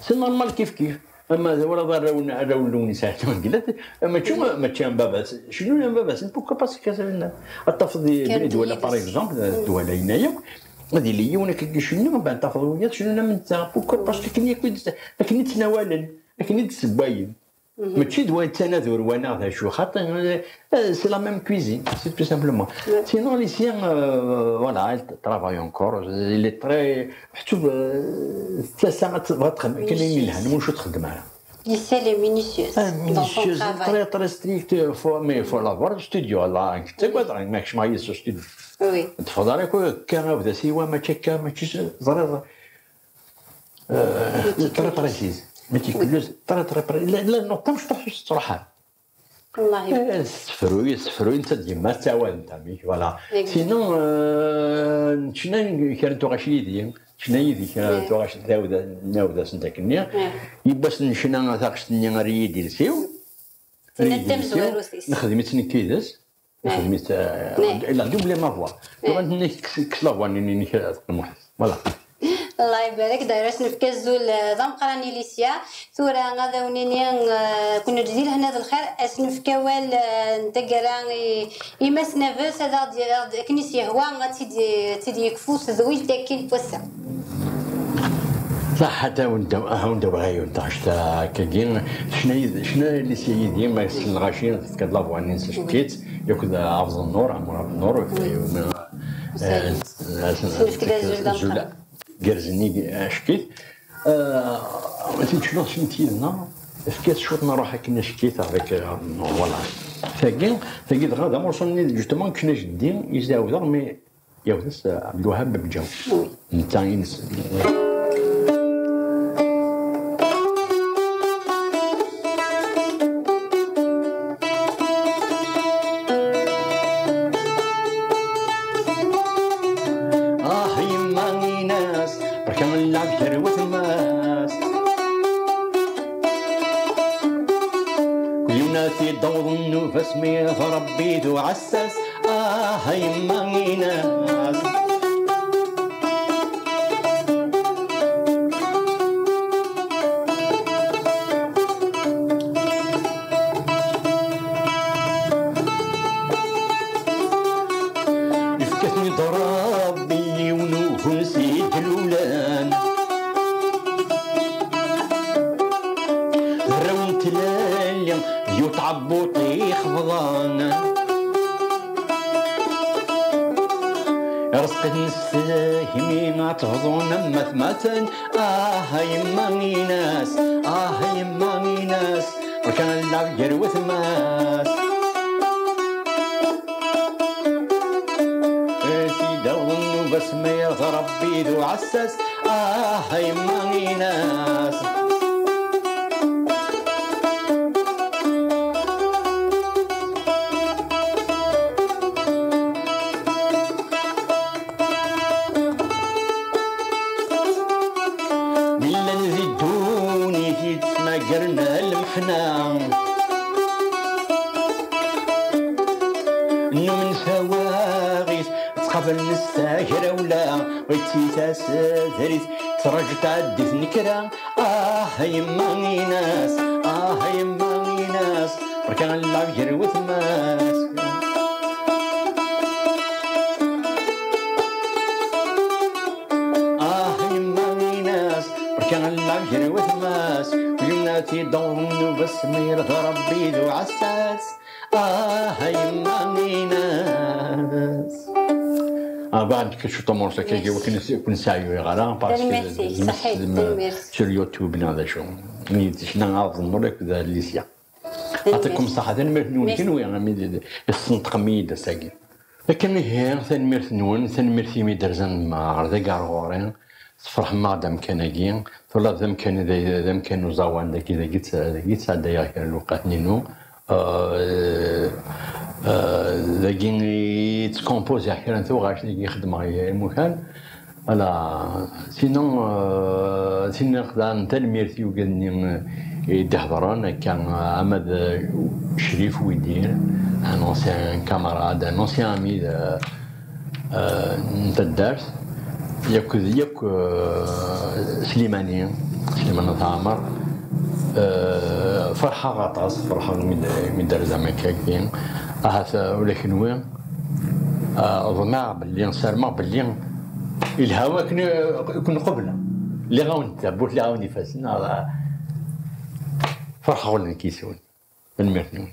c'est normal, kif kif. Ama twalaḍ arraw n, arraw n Lewnis Ɛli Mengellat, mačči, mačči am baba-s. Cnu am baba-s, pourquoi pas kif kif. Ad tafeḍ di Kan Beni Dwala, par yid-s. Exemple, Dwala yenna yakk, ad yili yiwen akka icennu, ben tafeḍ wiyaḍ cennun am netta. Pourquoi? Parce que akken yakk i d-, akken i ttnawalen, akken i d-ssewwayen. Mačči d wa yettanad urwan neɣ d acu, xaṭi, eh, c'est la même cuisine, c'est tout simplement. Sinon, Licia, euh, voilà, elle travaille encore, elle est très, ḥtub, euh, tasa ad tebɣa ad texdem, kan ayen yelhan, ur txeddem ara. Licia, elle est minutieuse Ah, dans son minutieuse, travail. Très, très stricte, faut, mais faut l'avoir au studio, là, tettagad, ma kecmeɣ yis-s au studio. Oui. Teffeɣ ara akka, akka, abdas iwa, mačči akka, mačči s-, ẓriɣ, euh, très précise, méticuleuse, très, très pré-, la, la, non, tamecṭuḥt ur tettruḥ ara. Allah Eh, yebda. Tessefruy, tessefruy, netta d yemma, ttawalen-t, amek, voilà. Exact. Sinon, euh, neččna kra n tuɣac yid-i, neččna yid-i kra n tuɣac, d awda-, n awdas n takkenni. Yiwwas necna taɣect-nni ar yid-i lsiw. Tenna d tamezwarut-is. Nexdem-itt nekk yid-s. Nexdem-it, eh, la double ma voix. Tuɣal tenna-k kkes, kkes la voix-nni-inek, eh, teqmuḥ. Voilà. Allah ibarek, dayra as-nefk azul, eh, d ameqqran i Licia. Tura ad awen-nini, eh, kun di lehna d lxir, as-nefk awal, eh, n taggara i, i Mass Nabet, ad aɣ-d, aɣ-d, akken i s-yehwa, ad tt-id, ad tt-id-yekfu tedwilt akkin n wass-a. Ṣaḥḥa, ad awen-d-, ad awen-d-awiɣ yiwen taɣect akkagi. Tecna yid-, tecna Licia yid-i, ma s lɣaci, tefka-d la voix-nni-ines, tefka-tt, yakk d Ɛebd Nnur, Ɛmer Ɛebd Nnur, eh, eh, Tefka-d azul d ameqqran. Gerzen-iyi, eh, ackit. Eh, tin tecna tecna yid-neɣ, tefka-tt cwiṭ n ṛṛuḥ akken ackit, avec, eh, voilà. Tagi, tagi dɣa d amurṣu-nni, justement, kna jeddi, i s-d-ɛawdeɣ, mais Yiwet-is, eh, Ɛebdelwahab Bebǧa. Netta ines. Ah, yemma inas, berka lɛeb gar watma-s. Kul yiwen ad t-id-awḍen nnuba-s mi d Ṛebbi d uɛessas. Ah, a yemma inas. Yefka-ten-id Ṛebbi yiwen ugens i d-lulan. D arraw n tlelli, d yiwet tɛebbuṭ ixeḍan. Sqed nestehimi ad tebḍun am atmaten. Ah a yemma inas, ah a yemma inas, berka lɛeb gar watmas. Tidawen n ubasmir d Rebbi d uɛessas. Ah a yemma inas. Mi llan di ddunit yettmagren lmeḥna, nnumen s awaɣit ttqabalen s tagrawla, wa yettitas drit ttraǧu tɛeddi tnekra. Ah a yemma inas, ah a yemma inas, berka lɛeb gar watmas. Ah a yemma inas, berka lɛeb gar watmas. Yemma-t-id dawren ubasmir d Rebbi d uɛessas. Ah a yemma inas. Ah, بعد كي شو طمور سكاكي وكن كن سايو يغرا parce que tanemmirt-ik, صحيح, tanemmirt. Sur YouTube نهار شو. ني تشنا عرض النور ياك ذا ليسيا. يعطيكم الصحة، tanemmirt-nwen. Merci. Kenwi a mi d-, d-, yessenṭqem-iyi-d ass-agi. Akka ihi, tanemmirt-nwen, tanemmirt imi d-terzam ɣer dagi ar ɣur-i, tferḥem-aɣ-d amkan-agi, twalaḍ d amkan, d, d amkan n uẓawan, dagi, dagi tt-, dagi ttɛeddayeɣ kra n lewqat-nni-inu. Euh, euh, dagi i ttkompuziɣ kra n tuɣac, dagi xeddmeɣ imukan. Voilà, sinon, euh, sinon, xdan tanemmirt i ugad-nni, euh, i d-iheḍren, akka, euh, ama d, euh, Crif Widir, un ancien camarade, un ancien ami de, euh, n taddart, yakk d, yakk, euh, Slimani, Sliman At Ɛmer, euh, ferḥeɣ aṭas, ferḥeɣ mi d, mi d-terzam akka-agi. Ahat, euh, ula kenwi, Ah, ḍemɛeɣ belli, sarmeɣ belli ilha wakken i ken-qebleɣ. Lliɣ-awen-d tawwurt, lliɣ-awen-d ifassen, ah, ferḥeɣ ula nekk yes-wen. Tanemmirt-nwen.